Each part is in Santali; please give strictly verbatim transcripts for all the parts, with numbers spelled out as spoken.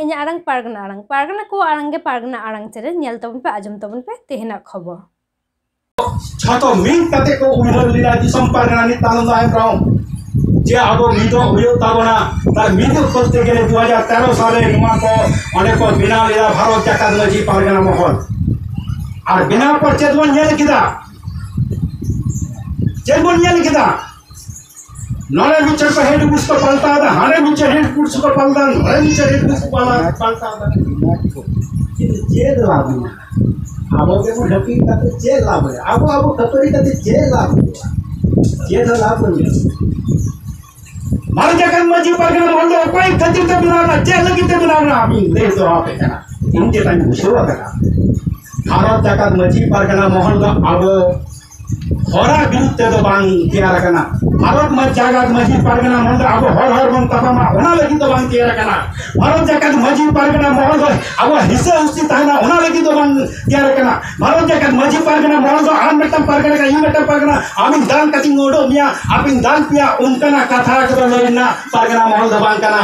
ᱤᱧᱟᱹᱜ ᱟᱲᱟᱝ ᱯᱟᱨᱜᱟᱱᱟ ᱟᱲᱟᱝ, ᱯᱟᱨᱜᱟᱱᱟ ᱠᱚᱣᱟᱜ ᱟᱲᱟᱝ ᱜᱮ ᱯᱟᱨᱜᱟᱱᱟ ᱟᱲᱟᱝ ᱪᱮᱱᱮᱞ ᱧᱮᱞ ᱛᱟᱵᱚᱱ ᱯᱮ, ᱟᱸᱡᱚᱢ ᱛᱟᱵᱚᱱ ᱯᱮ ᱛᱮᱦᱮᱧᱟᱜ ᱠᱷᱚᱵᱚᱨ᱾ ᱡᱷᱚᱛᱚ ᱢᱤᱫ ᱠᱟᱛᱮ ᱠᱚ ᱩᱭᱦᱟᱹᱨ ᱞᱮᱫᱟ ᱫᱤᱥᱚᱢ ᱯᱟᱨᱜᱟᱱᱟ ᱱᱤᱛᱟᱱᱟᱱᱫ ᱦᱮᱢᱵᱨᱚᱢ, ᱡᱮ ᱟᱵᱚ ᱢᱤᱫᱚᱜ ᱦᱩᱭᱩᱜ ᱛᱟᱵᱚᱱᱟ᱾ ᱛᱟᱦᱞᱮ ᱢᱤᱫᱚᱜ ᱠᱚᱨᱛᱮ ᱜᱮᱞᱮ ᱫᱩ ᱦᱟᱡᱟᱨ ᱛᱮᱨᱚ ᱥᱟᱞᱨᱮ ᱱᱚᱣᱟ ᱠᱚ ᱚᱸᱰᱮ ᱠᱚ ᱵᱮᱱᱟᱣ ᱞᱮᱫᱟ ᱵᱷᱟᱨᱚᱛ ᱡᱟᱠᱟᱛ ᱢᱟᱹᱡᱷᱤ ᱯᱟᱨᱜᱟᱱᱟ ᱢᱚᱦᱚᱞ᱾ ᱟᱨ ᱵᱮᱱᱟᱣ ᱯᱚᱨ ᱪᱮᱫ ᱵᱚᱱ ᱧᱮᱞ ᱠᱮᱫᱟ? ᱪᱮᱫ ᱵᱚᱱ ᱧᱮᱞ ᱠᱮᱫᱟ? ᱱᱚᱰᱮ ᱢᱤᱫᱴᱮᱱ ᱠᱚ ᱦᱮᱰ ᱵᱩᱥ ᱠᱚ ᱯᱟᱞᱴᱟᱣ ᱮᱫᱟ, ᱦᱟᱸᱰᱮ ᱢᱤᱫᱴᱮᱱ ᱦᱮᱰ ᱵᱩᱥ ᱠᱚ ᱯᱟᱞᱴᱟᱣ ᱮᱫᱟ, ᱱᱚᱰᱮ ᱢᱤᱫᱴᱮᱱ ᱦᱮᱰ ᱵᱩᱥ ᱠᱚ ᱯᱟᱞᱴᱟᱣ ᱮᱫᱟ᱾ ᱠᱤᱱᱛᱩ ᱪᱮᱫ ᱞᱟᱵᱷ ᱢᱮᱱᱟᱜᱼᱟ? ᱟᱵᱚ ᱜᱮᱵᱚᱱ ᱦᱟᱹᱴᱤᱧ ᱠᱟᱛᱮ ᱪᱮᱫ ᱞᱟᱵᱷ ᱦᱩᱭᱩᱜᱼᱟ? ᱟᱵᱚ ᱟᱵᱚ ᱠᱷᱟᱹᱯᱟᱹᱨᱤ ᱠᱟᱛᱮ ᱪᱮᱫ ᱞᱟᱵᱷ ᱦᱩᱭᱩᱜᱼᱟ? ᱪᱮᱫ ᱦᱚᱸ ᱞᱟᱵᱷ ᱵᱟᱹᱱᱩᱜᱼᱟ᱾ ᱵᱷᱟᱨᱚᱛ ᱡᱟᱠᱟᱛ ᱢᱟᱹᱡᱷᱤ ᱯᱟᱨᱜᱟᱱᱟ ᱢᱚᱦᱚᱞ ᱫᱚ ᱚᱠᱚᱭ ᱠᱷᱟᱹᱛᱤᱨ ᱛᱮ ᱵᱮᱱᱟᱣ ᱮᱱᱟ, ᱪᱮᱫ ᱞᱟᱹᱜᱤᱫ ᱛᱮ ᱵᱮᱱᱟᱣ ᱮᱱᱟ, ᱟᱹᱵᱤᱱ ᱞᱟᱹᱭ ᱫᱚᱦᱚ ᱟᱯᱮ ᱠᱟᱱᱟ᱾ ᱤᱧ ᱡᱮᱴᱟᱧ ᱵᱩᱡᱷᱟᱹᱣ ᱟᱠᱟᱫᱟ, ᱵᱷᱟᱨᱚᱛ ᱡᱟᱠᱟᱛ ᱢᱟᱹᱡᱷᱤ ᱯᱟᱨᱜᱟᱱᱟ ᱢᱚᱦᱚᱞ ᱫᱚ ᱟᱵᱚ ᱦᱚᱲᱟᱜ ᱵᱤᱨᱩᱫᱷ ᱛᱮᱫᱚ ᱵᱟᱝ ᱛᱮᱭᱟᱨ ᱟᱠᱟᱱᱟ᱾ ᱵᱷᱟᱨᱚᱛ ᱢᱟ ᱡᱟᱠᱟᱛ ᱢᱟᱹᱡᱷᱤ ᱯᱟᱨᱜᱟᱱᱟ ᱢᱚᱦᱚᱞ ᱫᱚ ᱟᱵᱚ ᱦᱚᱲ ᱦᱚᱲ ᱵᱚᱱ ᱛᱟᱯᱟᱢᱟ, ᱚᱱᱟ ᱞᱟᱹᱜᱤᱫ ᱫᱚ ᱵᱟᱝ ᱛᱮᱭᱟᱨ ᱟᱠᱟᱱᱟ᱾ ᱵᱷᱟᱨᱚᱛ ᱡᱟᱠᱟᱛ ᱢᱟᱹᱡᱷᱤ ᱯᱟᱨᱜᱟᱱᱟ ᱢᱚᱦᱚᱞ ᱫᱚ ᱟᱵᱚ ᱦᱤᱥᱟᱹ ᱦᱩᱥᱤ ᱛᱟᱦᱮᱱᱟ, ᱚᱱᱟ ᱞᱟᱹᱜᱤᱫ ᱫᱚ ᱵᱟᱝ ᱛᱮᱭᱟᱨ ᱟᱠᱟᱱᱟ᱾ ᱵᱷᱟᱨᱚᱛ ᱡᱟᱠᱟᱛ ᱢᱟᱹᱡᱷᱤ ᱯᱟᱨᱜᱟᱱᱟ ᱢᱚᱦᱚᱞ ᱫᱚ ᱟᱢ ᱢᱤᱫᱴᱟᱝ ᱯᱟᱨᱜᱟᱱᱟ ᱠᱟᱱᱟ, ᱤᱧ ᱢᱤᱫᱴᱟᱝ ᱯᱟᱨᱜᱟᱱᱟ, ᱟᱢᱤᱧ ᱫᱟᱱ ᱠᱟᱛᱮᱧ ᱩᱰᱩᱠ ᱢᱮᱭᱟ, ᱟᱯᱮᱧ ᱫᱟᱱ ᱯᱮᱭᱟ, ᱚᱱᱠᱟᱱᱟᱜ ᱠᱟᱛᱷᱟ ᱠᱚᱫᱚ ᱞᱟᱹᱭ ᱨᱮᱱᱟᱜ ᱯᱟᱨᱜᱟᱱᱟ ᱢᱚᱦᱚᱞ ᱫᱚ ᱵᱟᱝ ᱠᱟᱱᱟ᱾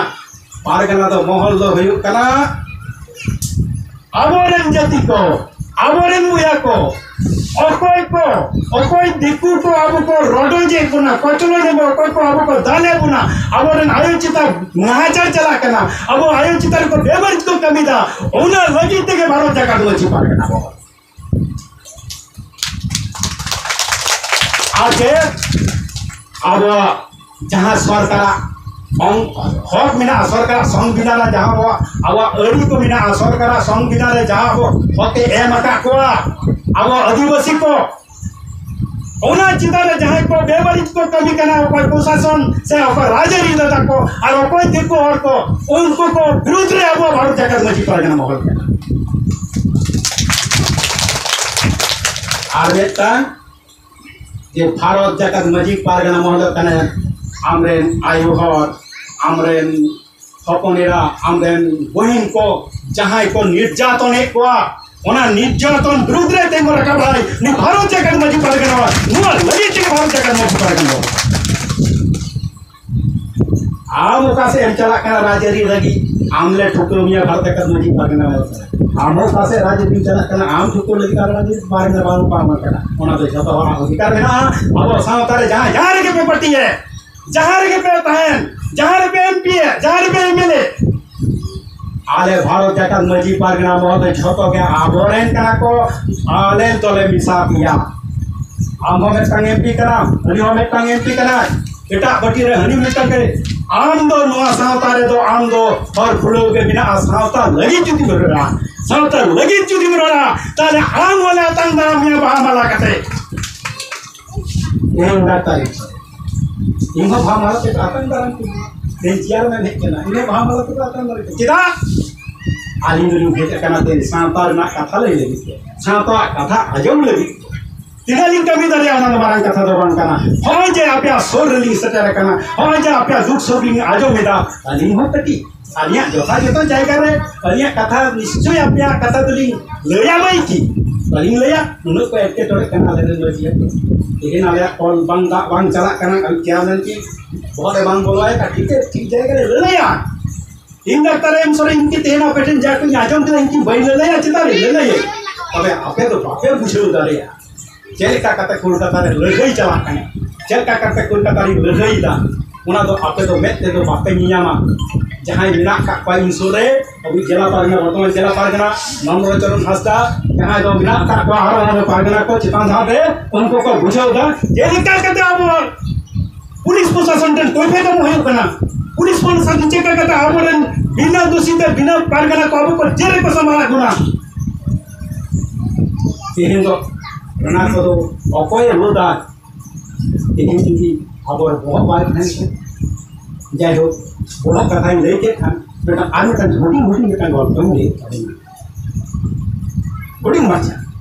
ᱯᱟᱨᱜᱟᱱᱟ ᱫᱚ ᱢᱚᱦᱚᱞ ᱫᱚ ᱦᱩᱭᱩᱜ ᱠᱟᱱᱟ ᱟᱵᱚᱨᱮᱱ ᱡᱟᱹᱛᱤ ᱠᱚ, ᱟᱵᱚᱨᱮᱱ ᱵᱚᱭᱦᱟ ᱠᱚ, ᱚᱠᱚᱭ ᱠᱚ, ᱚᱠᱚᱭ ᱫᱤᱠᱩ ᱠᱚ ᱟᱵᱚ ᱠᱚ ᱨᱚᱰᱚᱡᱮᱫ ᱵᱚᱱᱟ, ᱠᱚᱪᱞᱚᱱᱮᱫ ᱵᱚᱱᱟ, ᱚᱠᱚᱭ ᱠᱚ ᱟᱵᱚ ᱠᱚ ᱫᱟᱞᱮᱫ ᱵᱚᱱᱟ, ᱟᱵᱚᱨᱮᱱ ᱟᱭᱳ ᱪᱮᱛᱟᱱ ᱱᱟᱦᱟᱪᱟᱨ ᱪᱟᱞᱟᱜ ᱠᱟᱱᱟ, ᱟᱵᱚ ᱟᱭᱳ ᱪᱮᱛᱟᱱ ᱨᱮᱠᱚ ᱵᱮᱵᱟᱹᱲᱤᱡ ᱠᱚ ᱠᱟᱹᱢᱤᱭᱮᱫᱟ, ᱚᱱᱟ ᱞᱟᱹᱜᱤᱫ ᱛᱮᱜᱮ ᱵᱷᱟᱨᱚᱛ ᱡᱟᱠᱟᱛ ᱢᱟᱹᱡᱷᱤ ᱯᱟᱨᱜᱟᱱᱟ ᱵᱚᱱ᱾ ᱟᱨ ᱪᱮᱫ ᱟᱵᱚᱣᱟᱜ ᱡᱟᱦᱟᱸ ᱥᱚᱨᱠᱟᱨᱟᱜ ᱚᱝ-, ᱦᱚᱠ ᱢᱮᱱᱟᱜᱼᱟ, ᱥᱚᱨᱠᱟᱨᱟᱜ ᱥᱚᱝᱵᱤᱫᱷᱟᱱ ᱨᱮ ᱡᱟᱦᱟᱸ ᱟᱵᱚᱣᱟᱜ, ᱟᱵᱚᱣᱟᱜ ᱟᱹᱨᱤ ᱠᱚ ᱢᱮᱱᱟᱜᱼᱟ, ᱥᱚᱨᱠᱟᱨᱟᱜ ᱥᱚᱝᱵᱤᱫᱷᱟᱱ ᱨᱮ ᱡᱟᱦᱟᱸ ᱟᱵᱚ ᱦᱚᱠ ᱮ ᱮᱢ ᱟᱠᱟᱫ ᱠᱚᱣᱟ, ᱟᱵᱚ ᱟᱹᱫᱤᱵᱟᱹᱥᱤ ᱠᱚ, ᱚᱱᱟ ᱪᱮᱛᱟᱱ ᱨᱮ ᱡᱟᱦᱟᱸᱭ ᱠᱚ ᱵᱮᱵᱟᱹᱲᱤᱡ ᱠᱚ ᱠᱟᱹᱢᱤ ᱠᱟᱱᱟ, ᱚᱠᱚᱭ ᱯᱨᱚᱥᱟᱥᱚᱱ ᱥᱮ ᱚᱠᱚᱭ ᱨᱟᱡᱽᱟᱹᱨᱤ ᱱᱮᱛᱟ ᱠᱚ ᱟᱨ ᱚᱠᱚᱭ ᱫᱤᱠᱩ ᱦᱚᱲ ᱠᱚ, ᱩᱱᱠᱩ ᱠᱚ ᱵᱤᱨᱩᱫᱽ ᱨᱮ ᱟᱵᱚᱣᱟᱜ ᱵᱷᱟᱨᱚᱛ ᱡᱟᱠᱟᱛ ᱢᱟᱹᱡᱷᱤ ᱯᱟᱨᱜᱟᱱᱟ ᱢᱚᱦᱚᱞ ᱠᱟᱱᱟ᱾ ᱟᱨ ᱢᱤᱫᱴᱟᱝ ᱡᱮ ᱵᱷᱟᱨᱚᱛ ᱡᱟᱠᱟᱛ ᱢᱟᱹᱡᱷᱤ ᱯᱟᱨᱜᱟᱱᱟ ᱢᱚᱦᱚᱞ ᱫᱚ ᱠᱟᱱᱟ ᱟᱢᱨᱮᱱ ᱟᱭᱳ ᱦᱚᱲ, ᱟᱢᱨᱮᱱ ᱦᱚᱯᱚᱱ ᱮᱨᱟ, ᱟᱢᱨᱮᱱ ᱵᱚᱦᱤᱱ ᱠᱚ ᱡᱟᱦᱟᱸᱭ ᱠᱚ ᱱᱤᱨᱡᱟᱛᱚᱱᱮᱫ ᱠᱚᱣᱟ, ᱚᱱᱟ ᱱᱤᱨᱡᱟᱛᱚᱱ ᱵᱤᱨᱩᱫᱽ ᱨᱮ ᱛᱤᱸᱜᱩ ᱨᱟᱠᱟᱵ ᱞᱟᱹᱜᱤᱫ ᱱᱩᱭ ᱵᱷᱟᱨᱚᱛ ᱡᱟᱠᱟᱛ ᱢᱟᱹᱡᱷᱤ ᱯᱟᱨᱜᱟᱱᱟ, ᱱᱚᱣᱟ ᱞᱟᱹᱜᱤᱫ ᱛᱮᱜᱮ ᱵᱷᱟᱨᱚᱛ ᱡᱟᱠᱟᱛ ᱢᱟᱹᱡᱷᱤ ᱯᱟᱨᱜᱟᱱᱟ᱾ ᱟᱢ ᱚᱠᱟ ᱥᱮᱫ ᱮᱢ ᱪᱟᱞᱟᱜ ᱠᱟᱱᱟ ᱨᱟᱡᱽᱟᱹᱨᱤ ᱞᱟᱹᱜᱤᱫ? ᱟᱢ ᱞᱮ ᱴᱷᱩᱠᱟᱹᱣ ᱢᱮᱭᱟ ᱵᱷᱟᱨᱚᱛ ᱡᱟᱠᱟᱛ ᱢᱟᱹᱡᱷᱤ ᱯᱟᱨᱜᱟᱱᱟ ᱵᱟᱵᱚᱛ ᱨᱮ᱾ ᱟᱢ ᱦᱚᱸ ᱚᱠᱟ ᱥᱮᱫ ᱨᱟᱡᱽᱱᱤᱛᱤᱢ ᱪᱟᱞᱟᱜ ᱠᱟᱱᱟ, ᱟᱢ ᱴᱷᱩᱠᱟᱹᱣ ᱞᱟᱹᱜᱤᱫ ᱟᱨ ᱨᱟᱡᱽᱱᱤᱛᱤ ᱯᱟᱨᱜᱟᱱᱟ ᱵᱟᱝ ᱠᱚ ᱮᱢᱟᱢ ᱠᱟᱱᱟ᱾ ᱚᱱᱟ ᱫᱚ ᱡᱷᱚᱛᱚ ᱦᱚᱲᱟᱜ ᱚᱫᱷᱤᱠᱟᱨ ᱢᱮᱱᱟᱜᱼᱟ᱾ ᱟᱵᱚ ᱥᱟᱶᱛᱟ ᱨᱮ ᱡᱟᱦᱟᱸ, ᱡᱟᱦᱟᱸ ᱨᱮᱜᱮ ᱯᱮ ᱯᱟᱹᱴᱤᱭᱮ, ᱡᱟᱦᱟᱸ ᱨᱮᱜᱮ ᱯᱮ ᱛᱟᱦᱮᱱ, ᱡᱟᱦᱟᱸ ᱨᱮᱯᱮ ᱮᱢ ᱯᱤ ᱮ, ᱡᱟᱦᱟᱸ ᱨᱮᱯᱮ ᱮᱢ ᱮᱞ ᱮ, ᱟᱞᱮ ᱵᱷᱟᱨᱚᱛ ᱡᱟᱠᱟᱛ ᱢᱟᱹᱡᱷᱤ ᱯᱟᱨᱜᱟᱱᱟ ᱢᱚᱦᱳᱫᱚᱭ ᱡᱷᱚᱛᱚ ᱜᱮ ᱟᱵᱚᱨᱮᱱ ᱠᱟᱱᱟ ᱠᱚ, ᱟᱞᱮ ᱫᱚᱞᱮ ᱢᱮᱥᱟ ᱯᱮᱭᱟ᱾ ᱟᱢ ᱦᱚᱸ ᱢᱤᱫᱴᱟᱝ ᱮᱢ ᱯᱤ ᱠᱟᱱᱟᱢ, ᱩᱱᱤ ᱦᱚᱸ ᱢᱤᱫᱴᱟᱝ ᱮᱢ ᱯᱤ ᱠᱟᱱᱟᱭ, ᱮᱴᱟᱜ ᱯᱟᱨᱴᱤ ᱨᱮ ᱦᱟᱹᱱᱤ ᱢᱤᱫᱴᱟᱝ ᱠᱟᱱᱟᱭ᱾ ᱟᱢ ᱫᱚ ᱱᱚᱣᱟ ᱥᱟᱶᱛᱟ ᱨᱮᱫᱚ ᱟᱢ ᱫᱚ ᱦᱚᱨ ᱠᱷᱩᱞᱟᱹᱣ ᱜᱮ ᱢᱮᱱᱟᱜᱼᱟ᱾ ᱥᱟᱶᱛᱟ ᱞᱟᱹᱜᱤᱫ ᱡᱩᱫᱤᱢ ᱨᱚᱲᱟ, ᱥᱟᱶᱛᱟ ᱞᱟᱹᱜᱤᱫ ᱡᱩᱫᱤᱢ ᱨᱚᱲᱟ, ᱛᱟᱦᱞᱮ ᱟᱢ ᱦᱚᱸᱞᱮ ᱟᱛᱟᱝ ᱫᱟᱨᱟᱢ ᱢᱮᱭᱟ ᱵᱟᱦᱟ ᱢᱟᱞᱟ ᱠᱟᱛᱮ᱾ ᱤᱧ ᱰᱟᱠᱛᱟᱨ ᱤᱧ ᱦᱚᱸ ᱵᱟᱦᱟ ᱢᱟᱞᱟ ᱛᱮᱠᱚ ᱟᱛᱟᱝ ᱫᱟᱨᱟᱢ ᱠᱤᱧᱟ᱾ ᱛᱮᱦᱮᱧ ᱪᱮᱭᱟᱨᱢᱮᱱ ᱦᱮᱡ ᱠᱟᱱᱟ, ᱤᱧ ᱦᱚᱸ ᱵᱟᱦᱟ ᱢᱟᱞᱟ ᱛᱮᱠᱚ ᱟᱛᱟᱝ ᱫᱟᱨᱟᱢ ᱠᱤᱧᱟ᱾ ᱪᱮᱫᱟᱜ? ᱟᱹᱞᱤᱧ ᱫᱚᱞᱤᱧ ᱦᱮᱡ ᱟᱠᱟᱱᱟ ᱛᱮᱦᱮᱧ ᱥᱟᱶᱛᱟ ᱨᱮᱱᱟᱜ ᱠᱟᱛᱷᱟ ᱞᱟᱹᱭ ᱞᱟᱹᱜᱤᱫ ᱛᱮ, ᱥᱟᱶᱛᱟᱣᱟᱜ ᱠᱟᱛᱷᱟ ᱟᱸᱡᱚᱢ ᱞᱟᱹᱜᱤᱫ ᱛᱮ᱾ ᱛᱤᱱᱟᱹᱜ ᱞᱤᱧ ᱠᱟᱹᱢᱤ ᱫᱟᱲᱮᱭᱟᱜᱼᱟ, ᱚᱱᱟ ᱫᱚ ᱢᱟᱨᱟᱝ ᱠᱟᱛᱷᱟ ᱫᱚ ᱵᱟᱝ ᱠᱟᱱᱟ᱾ ᱦᱚᱸᱜᱼᱚᱭ ᱡᱮ ᱟᱯᱮᱭᱟᱜ ᱥᱩᱨ ᱨᱮᱞᱤᱧ ᱥᱮᱴᱮᱨ ᱟᱠᱟᱱᱟ, ᱦᱚᱸᱜᱼᱚᱭ ᱡᱮ ᱟᱯᱮᱭᱟᱜ ᱫᱩᱠ ᱥᱩᱠ ᱞᱤᱧ ᱟᱸᱡᱚᱢ ᱮᱫᱟ, ᱟᱹᱞᱤᱧ ᱦᱚᱸ ᱠᱟᱹᱴᱤᱡ ᱟᱹᱞᱤᱧᱟᱜ ᱡᱚᱛᱷᱟ ᱡᱚᱛᱷᱟ ᱡᱟᱭᱜᱟ ᱨᱮ ᱟᱹᱞᱤᱧᱟᱜ ᱠᱟᱛᱷᱟ, ᱱᱤᱥᱪᱚᱭ ᱟᱯᱮᱭᱟᱜ ᱠᱟᱛᱷᱟ ᱫᱚᱞᱤᱧ ᱞᱟᱹᱭᱟ ᱵᱟᱭ ᱠᱤ? ᱵᱟᱹᱞᱤᱧ ᱞᱟᱹᱭᱟ? ᱱᱩᱱᱟᱹᱜ ᱠᱚ ᱮᱴᱠᱮᱴᱚᱬᱮᱜ ᱠᱟᱱᱟ ᱟᱞᱮ ᱨᱮᱱ ᱢᱟᱹᱡᱷᱤ ᱟᱹᱛᱩ᱾ ᱛᱮᱦᱮᱧ ᱟᱞᱮᱭᱟᱜ ᱠᱚᱞ ᱵᱟᱝ, ᱫᱟᱜ ᱵᱟᱝ ᱪᱟᱞᱟᱜ ᱠᱟᱱᱟ, ᱟᱹᱞᱤᱧ ᱪᱮᱭᱟᱨᱢᱮᱱ ᱠᱤ ᱵᱚᱦᱚᱜ ᱨᱮ ᱵᱟᱝ ᱵᱚᱞᱚ ᱟᱭ ᱠᱟᱱᱟ, ᱴᱷᱤᱠ ᱴᱷᱤᱠ ᱡᱟᱭᱜᱟ ᱨᱮ ᱞᱟᱹᱞᱟᱹᱭᱟ᱾ ᱤᱧ ᱰᱟᱠᱛᱟᱨ ᱮᱢ ᱥᱚᱨᱮᱱ ᱤᱧ ᱠᱤ ᱛᱮᱦᱮᱧ ᱟᱯᱮ ᱴᱷᱮᱱ ᱡᱟ ᱠᱚᱧ ᱟᱸᱡᱚᱢ ᱠᱮᱫᱟ, ᱤᱧ ᱠᱤ ᱵᱟᱹᱧ ᱞᱟᱹᱞᱟᱹᱭᱟ? ᱪᱮᱫᱟᱜ ᱞᱤᱧ ᱞᱟᱹᱞᱟᱹᱭᱟ? ᱛᱚᱵᱮ ᱟᱯᱮ ᱫᱚ ᱵᱟᱯᱮ ᱵᱩᱡᱷᱟᱹᱣ ᱫᱟᱲᱮᱭᱟᱜᱼᱟ᱾ ᱪᱮᱫ ᱞᱮᱠᱟ ᱠᱟᱛᱮ ᱠᱳᱞᱠᱟᱛᱟ ᱨᱮ ᱞᱟᱹᱲᱦᱟᱹᱭ ᱪᱟᱞᱟᱜ ᱠᱟᱱᱟ, ᱪᱮᱫ ᱞᱮᱠᱟ ᱠᱟᱛᱮ ᱠᱳᱞᱠᱟᱛᱟ ᱨᱮᱧ ᱞᱟᱹᱲᱦᱟᱹᱭᱮᱫᱟ, ᱚᱱᱟ ᱫᱚ ᱟᱯᱮ ᱫᱚ ᱢᱮᱫ ᱛᱮᱫᱚ ᱵᱟᱯᱮ ᱧᱮᱧᱟᱢᱟ᱾ ᱡᱟᱦᱟᱸᱭ ᱢᱮᱱᱟᱜ ᱠᱟᱜ ᱠᱚᱣᱟ ᱤᱧ ᱥᱩᱨ ᱨᱮ, ᱟᱵᱚ ᱡᱮᱞᱟ ᱯᱟᱨᱜᱟᱱᱟ, ᱵᱚᱨᱛᱚᱢᱟᱱ ᱡᱮᱞᱟ ᱯᱟᱨᱜᱟᱱᱟ ᱱᱚᱱᱫᱚ ᱪᱚᱨᱚᱱ ᱦᱟᱸᱥᱫᱟ, ᱡᱟᱦᱟᱸᱭ ᱫᱚ ᱢᱮᱱᱟᱜ ᱠᱟᱜ ᱠᱚᱣᱟ ᱟᱨᱚ ᱚᱱᱟ ᱯᱟᱨᱜᱟᱱᱟ ᱠᱚ ᱪᱮᱛᱟᱱ ᱫᱷᱟᱯ ᱨᱮ, ᱩᱱᱠᱩ ᱠᱚ ᱵᱩᱡᱷᱟᱹᱣ ᱫᱟ ᱪᱮᱫ ᱞᱮᱠᱟ ᱠᱟᱛᱮ ᱟᱵᱚ ᱯᱩᱞᱤᱥ ᱯᱨᱚᱥᱟᱥᱚᱱ ᱴᱷᱮᱱ ᱠᱚᱭᱯᱷᱮᱛ ᱮᱢᱚᱜ ᱦᱩᱭᱩᱜ ᱠᱟᱱᱟ᱾ ᱯᱩᱞᱤᱥ ᱯᱨᱚᱥᱟᱥᱚᱱ ᱪᱮᱫ ᱞᱮᱠᱟ ᱠᱟᱛᱮ ᱟᱵᱚᱨᱮᱱ ᱵᱤᱱᱟᱹ ᱫᱳᱥᱤ ᱛᱮ ᱵᱤᱱᱟᱹ ᱯᱟᱨᱜᱟᱱᱟ ᱠᱚ ᱟᱵᱚ ᱠᱚ ᱡᱮᱞ ᱨᱮᱠᱚ ᱥᱟᱢᱵᱟᱣᱮᱫ ᱵᱚᱱᱟ᱾ ᱛᱮᱦᱮᱧ ᱫᱚ ᱚᱱᱟ ᱠᱚᱫᱚ ᱚᱠᱚᱭᱮ ᱨᱳᱫᱟ? ᱛᱮᱦᱮᱧ ᱡᱩᱫᱤ ᱟᱵᱚ ᱵᱚᱦᱚᱜ ᱵᱟᱭ ᱛᱟᱦᱮᱱ ᱠᱷᱟᱱ, ᱡᱟᱭᱦᱳᱠ, ᱵᱚᱦᱚᱜ ᱠᱟᱛᱷᱟᱧ ᱞᱟᱹᱭ ᱠᱮᱫ ᱠᱷᱟᱱ, ᱢᱤᱫᱴᱟᱝ ᱟᱨ ᱢᱤᱫᱴᱟᱝ ᱦᱩᱰᱤᱧ ᱦᱩᱰᱤᱧ ᱢᱤᱫᱴᱟᱝ ᱜᱚᱞᱯᱚᱧ ᱞᱟᱹᱭᱮᱫ ᱛᱟᱵᱚᱱᱟ, ᱦᱩᱰᱤᱧ ᱢᱟᱪᱷᱟ,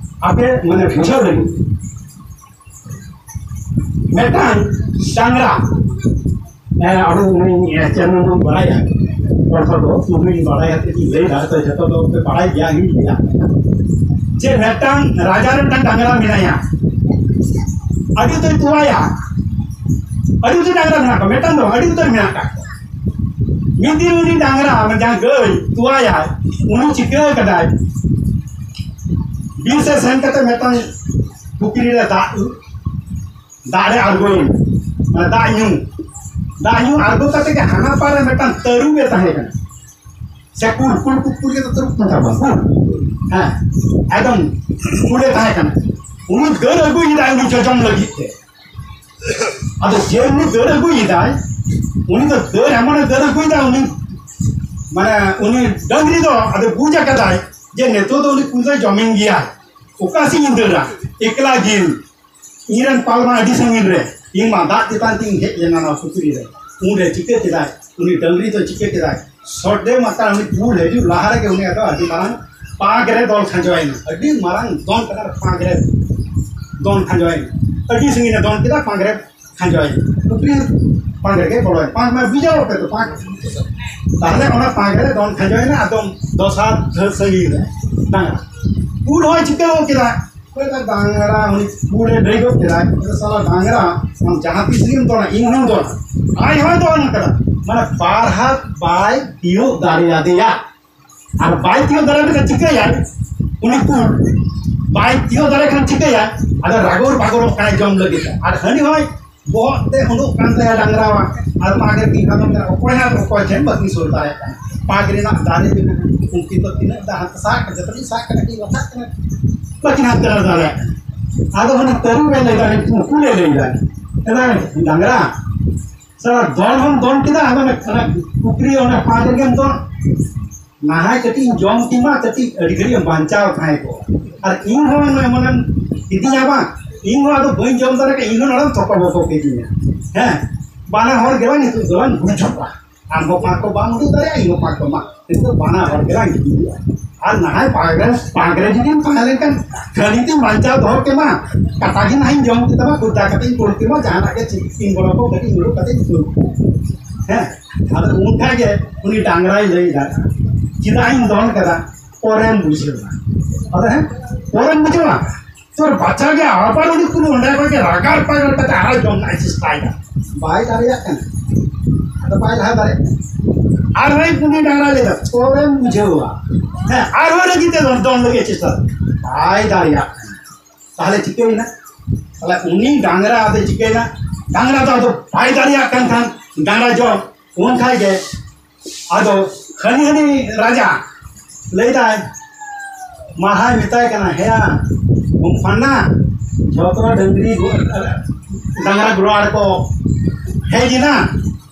ᱟᱯᱮ ᱢᱟᱱᱮ ᱵᱩᱡᱷᱟᱹᱣ ᱞᱟᱹᱜᱤᱫ᱾ ᱢᱤᱫᱴᱟᱝ ᱰᱟᱝᱨᱟ, ᱦᱮᱸ, ᱟᱵᱚ ᱩᱱᱤ, ᱮ, ᱪᱮᱫ ᱵᱚᱱ ᱵᱟᱲᱟᱭᱟ, ᱜᱚᱞᱯᱚ ᱫᱚ ᱩᱱᱤ ᱵᱟᱲᱟᱭ ᱠᱟᱛᱮ ᱤᱧ ᱞᱟᱹᱭ ᱫᱟ, ᱛᱚ ᱡᱚᱛᱚ ᱫᱚ ᱯᱮ ᱵᱟᱲᱟᱭ ᱜᱮᱭᱟ, ᱤᱧ ᱞᱟᱹᱭᱟ᱾ ᱡᱮ ᱢᱤᱫᱴᱟᱝ ᱨᱟᱡᱟ ᱨᱮ ᱢᱤᱫᱴᱟᱝ ᱰᱟᱝᱨᱟ ᱢᱮᱱᱟᱭᱟ, ᱟᱹᱰᱤ ᱩᱛᱟᱹᱨ ᱛᱚᱣᱟᱭᱟ, ᱟᱹᱰᱤ ᱩᱛᱟᱹᱨ ᱰᱟᱝᱨᱟ ᱢᱮᱱᱟᱜ ᱠᱚᱣᱟ, ᱢᱤᱫᱴᱟᱝ ᱫᱚ ᱵᱟᱝ, ᱟᱹᱰᱤ ᱩᱛᱟᱹᱨ ᱢᱮᱱᱟᱜ ᱠᱟᱜ ᱠᱚᱣᱟ᱾ ᱢᱤᱫ ᱫᱤᱱ ᱩᱱᱤ ᱰᱟᱝᱨᱟ, ᱢᱟᱱᱮ ᱡᱟᱦᱟᱸ ᱜᱟᱹᱭ ᱛᱚᱣᱟᱭᱟᱭ, ᱩᱱᱤ ᱪᱤᱠᱟᱹ ᱠᱟᱫᱟᱭ? ᱵᱤᱨ ᱥᱮᱫ ᱥᱮᱱ ᱠᱟᱛᱮ ᱢᱤᱫᱴᱟᱝ ᱯᱩᱠᱷᱨᱤ ᱨᱮ ᱫᱟᱜ, ᱫᱟᱜ ᱨᱮ ᱟᱬᱜᱚᱭᱮᱱᱟ, ᱢᱟᱱᱮ ᱫᱟᱜ ᱧᱩ, ᱫᱟᱜ ᱧᱩ ᱟᱬᱜᱚ ᱠᱟᱛᱮ ᱜᱮ ᱦᱟᱱᱟ ᱯᱟᱨ ᱨᱮ ᱢᱤᱫᱴᱟᱝ ᱛᱟᱹᱨᱩᱵ ᱮ ᱛᱟᱦᱮᱸ ᱠᱟᱱᱟ᱾ ᱥᱮ ᱠᱩᱞ, ᱠᱩᱞ, ᱠᱩᱞ, ᱠᱩᱞ ᱜᱮ ᱛᱚ ᱛᱟᱹᱨᱩᱵ ᱠᱚ ᱢᱮᱛᱟ ᱠᱚᱣᱟ, ᱠᱩᱞ᱾ ᱦᱮᱸ, ᱮᱠᱫᱚᱢ ᱠᱩᱞᱮ ᱛᱟᱦᱮᱸ ᱠᱟᱱᱟ᱾ ᱩᱱᱤ ᱫᱟᱹᱲ ᱟᱹᱜᱩᱭᱮᱫᱟᱭ ᱩᱱᱤ ᱡᱚᱡᱚᱢ ᱞᱟᱹᱜᱤᱫ ᱛᱮ᱾ ᱟᱫᱚ ᱡᱮ ᱩᱱᱤ ᱫᱟᱹᱲ ᱟᱹᱜᱩᱭᱮᱫᱟᱭ, ᱩᱱᱤ ᱫᱚ ᱫᱟᱹᱲ ᱮᱢᱚᱱᱮ ᱫᱟᱹᱲ ᱟᱹᱜᱩᱭᱮᱫᱟ, ᱩᱱᱤ, ᱢᱟᱱᱮ, ᱩᱱᱤ ᱰᱟᱹᱝᱨᱤ ᱫᱚ ᱟᱫᱚ ᱵᱩᱡᱽ ᱟᱠᱟᱫᱟᱭ ᱡᱮ ᱱᱤᱛᱚᱜ ᱫᱚ ᱩᱱᱤ ᱠᱩᱞ ᱫᱚᱭ ᱡᱚᱢᱤᱧ ᱜᱮᱭᱟ, ᱚᱠᱟ ᱥᱮᱫ ᱤᱧ ᱫᱟᱹᱲᱟ, ᱮᱠᱞᱟ ᱜᱮ᱾ ᱤᱧ ᱨᱮᱱ ᱯᱟᱞ ᱢᱟ ᱟᱹᱰᱤ ᱥᱟᱺᱜᱤᱧ ᱨᱮ, ᱤᱧ ᱢᱟ ᱫᱟᱜ ᱪᱮᱛᱟᱱ ᱛᱤᱧ ᱦᱮᱡ ᱞᱮᱱᱟ ᱱᱚᱣᱟ ᱯᱩᱠᱷᱨᱤ ᱨᱮ᱾ ᱩᱱᱨᱮ ᱪᱤᱠᱟᱹ ᱠᱮᱫᱟᱭ, ᱩᱱᱤ ᱰᱟᱹᱝᱨᱤ ᱫᱚ ᱪᱤᱠᱟᱹ ᱠᱮᱫᱟᱭ, ᱥᱚᱴ ᱰᱮ ᱢᱟᱛᱟ ᱩᱱᱤ ᱠᱩᱞ ᱦᱤᱡᱩᱜ ᱞᱟᱦᱟ ᱨᱮᱜᱮ ᱩᱱᱤ ᱟᱫᱚ ᱟᱹᱰᱤ ᱢᱟᱨᱟᱝ ᱯᱟᱸᱠ ᱨᱮ ᱫᱚᱱ ᱠᱷᱟᱸᱡᱚᱭᱮᱱᱟ, ᱟᱹᱰᱤ ᱢᱟᱨᱟᱝ ᱫᱚᱱ ᱠᱟᱛᱮ ᱯᱟᱸᱠ ᱨᱮ ᱫᱚᱱ ᱠᱷᱟᱸᱡᱚᱭᱮᱱᱟ, ᱟᱹᱰᱤ ᱥᱟᱺᱜᱤᱧ ᱨᱮ ᱫᱚᱱ ᱠᱮᱫᱟ, ᱯᱟᱸᱠ ᱨᱮ ᱠᱷᱟᱸᱡᱚᱭᱮᱱᱟ, ᱯᱩᱠᱷᱨᱤ ᱯᱟᱸᱠ ᱨᱮᱜᱮ ᱵᱚᱞᱚᱭᱮᱱᱟ᱾ ᱯᱟᱸᱠ ᱢᱟ ᱵᱩᱡᱷᱟᱹᱣ ᱟᱯᱮ ᱛᱚ, ᱯᱟᱸᱠ ᱛᱟᱦᱞᱮ ᱚᱱᱟ ᱯᱟᱸᱠ ᱨᱮ ᱫᱚᱱ ᱠᱷᱟᱸᱡᱚᱭᱮᱱᱟ, ᱟᱫᱚᱢ ᱫᱚᱥ ᱦᱟᱛ ᱫᱷᱟᱹᱨ ᱥᱟᱺᱜᱤᱧ ᱨᱮ ᱰᱟᱝᱨᱟ᱾ ᱠᱩᱞ ᱦᱚᱸᱭ ᱪᱤᱠᱟᱹ ᱜᱚᱫ ᱠᱮᱫᱟ, ᱚᱠᱚᱭ ᱫᱚ ᱰᱟᱝᱨᱟ ᱩᱱᱤ ᱠᱩᱞᱮ ᱞᱟᱹᱭ ᱜᱚᱫ ᱠᱮᱫᱟ, ᱩᱱᱤ ᱫᱚ ᱥᱟᱞᱟ ᱰᱟᱝᱨᱟ, ᱟᱢ ᱡᱟᱦᱟᱸ ᱛᱤᱥ ᱜᱮᱢ ᱫᱚᱱᱟ, ᱤᱧ ᱦᱚᱸᱧ ᱫᱚᱱᱟ᱾ ᱟᱡ ᱦᱚᱸᱭ ᱫᱚᱱ ᱠᱟᱫᱟ, ᱢᱟᱱᱮ ᱵᱟᱨ ᱦᱟᱛ ᱵᱟᱭ ᱛᱤᱭᱳᱜ ᱫᱟᱲᱮᱭᱟᱫᱮᱭᱟ᱾ ᱟᱨ ᱵᱟᱭ ᱛᱤᱭᱳᱜ ᱫᱟᱲᱮᱭᱟᱫᱮ ᱠᱷᱟᱱ ᱪᱤᱠᱟᱹᱭᱟᱭ? ᱩᱱᱤ ᱠᱩᱞ ᱵᱟᱭ ᱛᱤᱭᱳᱜ ᱫᱟᱲᱮ ᱠᱷᱟᱱ ᱪᱤᱠᱟᱹᱭᱟᱭ? ᱟᱫᱚ ᱨᱟᱜᱚᱨ ᱵᱟᱜᱚᱨᱚᱜ ᱠᱟᱱᱟᱭ ᱡᱚᱢ ᱞᱟᱹᱜᱤᱫ ᱛᱮ᱾ ᱟᱨ ᱦᱟᱹᱱᱤ ᱦᱚᱸᱭ ᱵᱚᱦᱚᱜ ᱛᱮ ᱩᱰᱩᱠ ᱠᱟᱱ ᱛᱟᱭᱟ ᱰᱟᱝᱨᱟᱣᱟᱜ᱾ ᱟᱨ ᱯᱟᱸᱠ ᱨᱮ ᱠᱤᱱ ᱟᱫᱚᱢ ᱠᱟᱱᱟ, ᱚᱠᱚᱭ ᱦᱚᱸ ᱚᱠᱚᱭ ᱴᱷᱮᱱ ᱵᱟᱹᱠᱤᱱ ᱥᱩᱨ ᱫᱟᱲᱮᱭᱟᱜ ᱠᱟᱱᱟ᱾ ᱯᱟᱸᱠ ᱨᱮᱱᱟᱜ ᱫᱟᱨᱮ ᱨᱮ ᱩᱱᱠᱤᱱ ᱫᱚ ᱛᱤᱱᱟᱹᱜ ᱫᱟᱜ ᱦᱟᱸᱜ ᱥᱟᱵ ᱠᱟᱛᱮ ᱛᱟᱹᱠᱤᱱ ᱥᱟᱵ ᱠᱟᱛᱮ ᱠᱤᱱ ᱞᱟᱴᱷᱟᱜ ᱠᱟᱱᱟ, ᱵᱟᱹᱠᱤᱱ ᱦᱟᱱᱛᱮ ᱱᱟᱛᱮ ᱫᱟᱲᱮᱭᱟᱜ ᱠᱟᱱᱟ᱾ ᱟᱫᱚ ᱩᱱᱤ ᱛᱟᱹᱨᱩᱵ ᱮ ᱞᱟᱹᱭ ᱫᱟ, ᱩᱱᱤ ᱠᱩᱞ ᱮ ᱞᱟᱹᱭ ᱫᱟ, "ᱮ ᱰᱟᱝᱨᱟ, ᱥᱟᱞᱟ ᱫᱚᱱ ᱦᱚᱸᱢ ᱫᱚᱱ ᱠᱮᱫᱟ, ᱟᱫᱚ ᱚᱱᱟ, ᱚᱱᱟ ᱯᱩᱠᱷᱨᱤ ᱚᱱᱟ ᱯᱟᱸᱠ ᱨᱮᱜᱮᱢ ᱫᱚᱱ, ᱱᱟᱦᱟᱭ ᱠᱟᱹᱴᱤᱡ ᱤᱧ ᱡᱚᱢ ᱠᱮᱢᱟ, ᱠᱟᱹᱴᱤᱡ ᱟᱹᱰᱤ ᱜᱷᱟᱹᱲᱤᱡ ᱮᱢ ᱵᱟᱧᱪᱟᱣ ᱛᱟᱦᱮᱸ ᱠᱚᱜᱼᱟ, ᱟᱨ ᱤᱧ ᱦᱚᱸ ᱮᱢᱚᱱᱮᱢ ᱤᱫᱤᱧᱟ ᱵᱟᱝ, ᱤᱧ ᱦᱚᱸ ᱟᱫᱚ ᱵᱟᱹᱧ ᱡᱚᱢ ᱫᱟᱲᱮ ᱠᱮᱫᱟ, ᱤᱧ ᱦᱚᱸ ᱱᱚᱰᱮᱢ ᱛᱚᱠᱚ ᱵᱚᱠᱚ ᱠᱤᱫᱤᱧᱟ᱾ ᱦᱮᱸ, ᱵᱟᱱᱟ ᱦᱚᱲ ᱜᱮᱞᱟᱝ ᱱᱤᱛᱚᱜ ᱫᱚᱞᱟᱝ ᱜᱩᱡᱩᱜᱼᱟ, ᱟᱢ ᱦᱚᱸ ᱯᱟᱸᱠ ᱠᱚ ᱵᱟᱢ ᱩᱰᱩᱠ ᱫᱟᱲᱮᱭᱟᱜᱼᱟ, ᱤᱧ ᱦᱚᱸ ᱯᱟᱸᱠ ᱠᱚ ᱢᱟ, ᱱᱤᱛᱚᱜ ᱵᱟᱱᱟ ᱦᱚᱲ ᱜᱮᱞᱟᱝ ᱜᱩᱡᱩᱜᱼᱟ᱾ ᱟᱨ ᱱᱟᱦᱟᱭ ᱯᱟᱸᱠ ᱨᱮ, ᱯᱟᱸᱠ ᱨᱮ ᱡᱩᱫᱤᱢ ᱛᱟᱦᱮᱸ ᱞᱮᱱᱠᱷᱟᱱ ᱠᱷᱟᱹᱞᱤ ᱛᱤᱧ ᱵᱟᱧᱪᱟᱣ ᱫᱚᱦᱚ ᱠᱮᱢᱟ, ᱠᱟᱴᱟ ᱜᱮ ᱱᱟᱦᱟᱜ ᱤᱧ ᱡᱚᱢ ᱠᱮᱛᱟᱢᱟ, ᱠᱩᱨᱫᱟ ᱠᱟᱛᱮ ᱤᱧ ᱠᱩᱞ ᱠᱮᱢᱟ, ᱡᱟᱦᱟᱱᱟᱜ ᱜᱮ ᱪᱤᱠᱤ ᱛᱤᱧ ᱵᱚᱞᱚ ᱠᱚ ᱠᱟᱹᱴᱤᱡ ᱤᱧ ᱩᱰᱩᱠ ᱠᱟᱛᱮ ᱤᱧ ᱠᱩᱞ ᱠᱮᱢᱟ᱾ ᱦᱮᱸ, ᱟᱫᱚ ᱩᱱ ᱠᱷᱟᱡ ᱜᱮ ᱩᱱᱤ ᱰᱟᱝᱨᱟᱭ ᱞᱟᱹᱭ ᱮᱫᱟ, "ᱪᱮᱫᱟᱜ ᱤᱧ ᱫᱚᱱ ᱠᱟᱫᱟ, ᱯᱚᱨᱮᱢ ᱵᱩᱡᱷᱟᱹᱣᱟ᱾" ᱟᱫᱚ ᱦᱮᱸ, ᱯᱚᱨᱮᱢ ᱵᱩᱡᱷᱟᱹᱣᱟ᱾ ᱛᱚ ᱵᱟᱪᱷᱟ ᱜᱮ ᱟᱵᱟᱨ ᱩᱱᱤ ᱠᱩᱞ ᱚᱸᱰᱮ ᱠᱷᱚᱱ ᱜᱮ ᱨᱟᱜᱟᱲ ᱯᱟᱜᱟᱲ ᱠᱟᱛᱮ ᱟᱨᱚ ᱡᱚᱢ ᱨᱮᱱᱟᱜ ᱮ ᱪᱮᱥᱴᱟᱭᱮᱫᱟ, ᱵᱟᱭ ᱫᱟᱲᱮᱭᱟᱜ ᱠᱟᱱᱟ᱾ ᱟᱫᱚ ᱵᱟᱭ ᱞᱟᱦᱟ ᱫᱟᱲᱮᱭᱟᱜ ᱠᱟᱱᱟ᱾ ᱟᱨᱦᱚᱸᱭ ᱩᱱᱤ ᱰᱟᱝᱨᱟ ᱞᱟᱹᱭᱫᱟ, ᱯᱚᱨᱮᱢ ᱵᱩᱡᱷᱟᱹᱣᱟ᱾ ᱦᱮᱸ, ᱟᱨᱦᱚᱸ ᱨᱟᱹᱜᱤ ᱛᱮ ᱫᱚᱱ, ᱫᱚᱱ ᱞᱟᱹᱜᱤᱫ ᱪᱮᱥᱴᱟ, ᱵᱟᱭ ᱫᱟᱲᱮᱭᱟᱜ ᱠᱟᱱᱟ᱾ ᱛᱟᱦᱞᱮ ᱪᱤᱠᱟᱹᱭᱮᱱᱟ? ᱛᱟᱦᱞᱮ ᱩᱱᱤ ᱰᱟᱝᱨᱟ ᱟᱫᱚ ᱪᱤᱠᱟᱹᱭᱮᱱᱟ? ᱰᱟᱝᱨᱟ ᱫᱚ ᱟᱫᱚ ᱵᱟᱭ ᱫᱟᱲᱮᱭᱟᱜ ᱠᱟᱱ ᱠᱷᱟᱱ, ᱰᱟᱝᱨᱟ ᱡᱚᱢ, ᱩᱱ ᱠᱷᱟᱡ ᱜᱮ ᱟᱫᱚ ᱦᱟᱹᱱᱤ ᱦᱟᱹᱱᱤ ᱨᱟᱡᱟ ᱞᱟᱹᱭᱫᱟᱭ, ᱢᱟᱨᱦᱟᱭ ᱢᱮᱛᱟᱭ ᱠᱟᱱᱟ, ᱦᱮᱸᱭᱟ, ᱩᱢ ᱯᱷᱟᱱᱟ, ᱡᱚᱛᱚ ᱰᱟᱹᱝᱨᱤ ᱜᱚ-, ᱰᱟᱝᱨᱟ ᱜᱚᱲᱟ ᱨᱮᱠᱚ ᱦᱮᱡ ᱮᱱᱟ᱾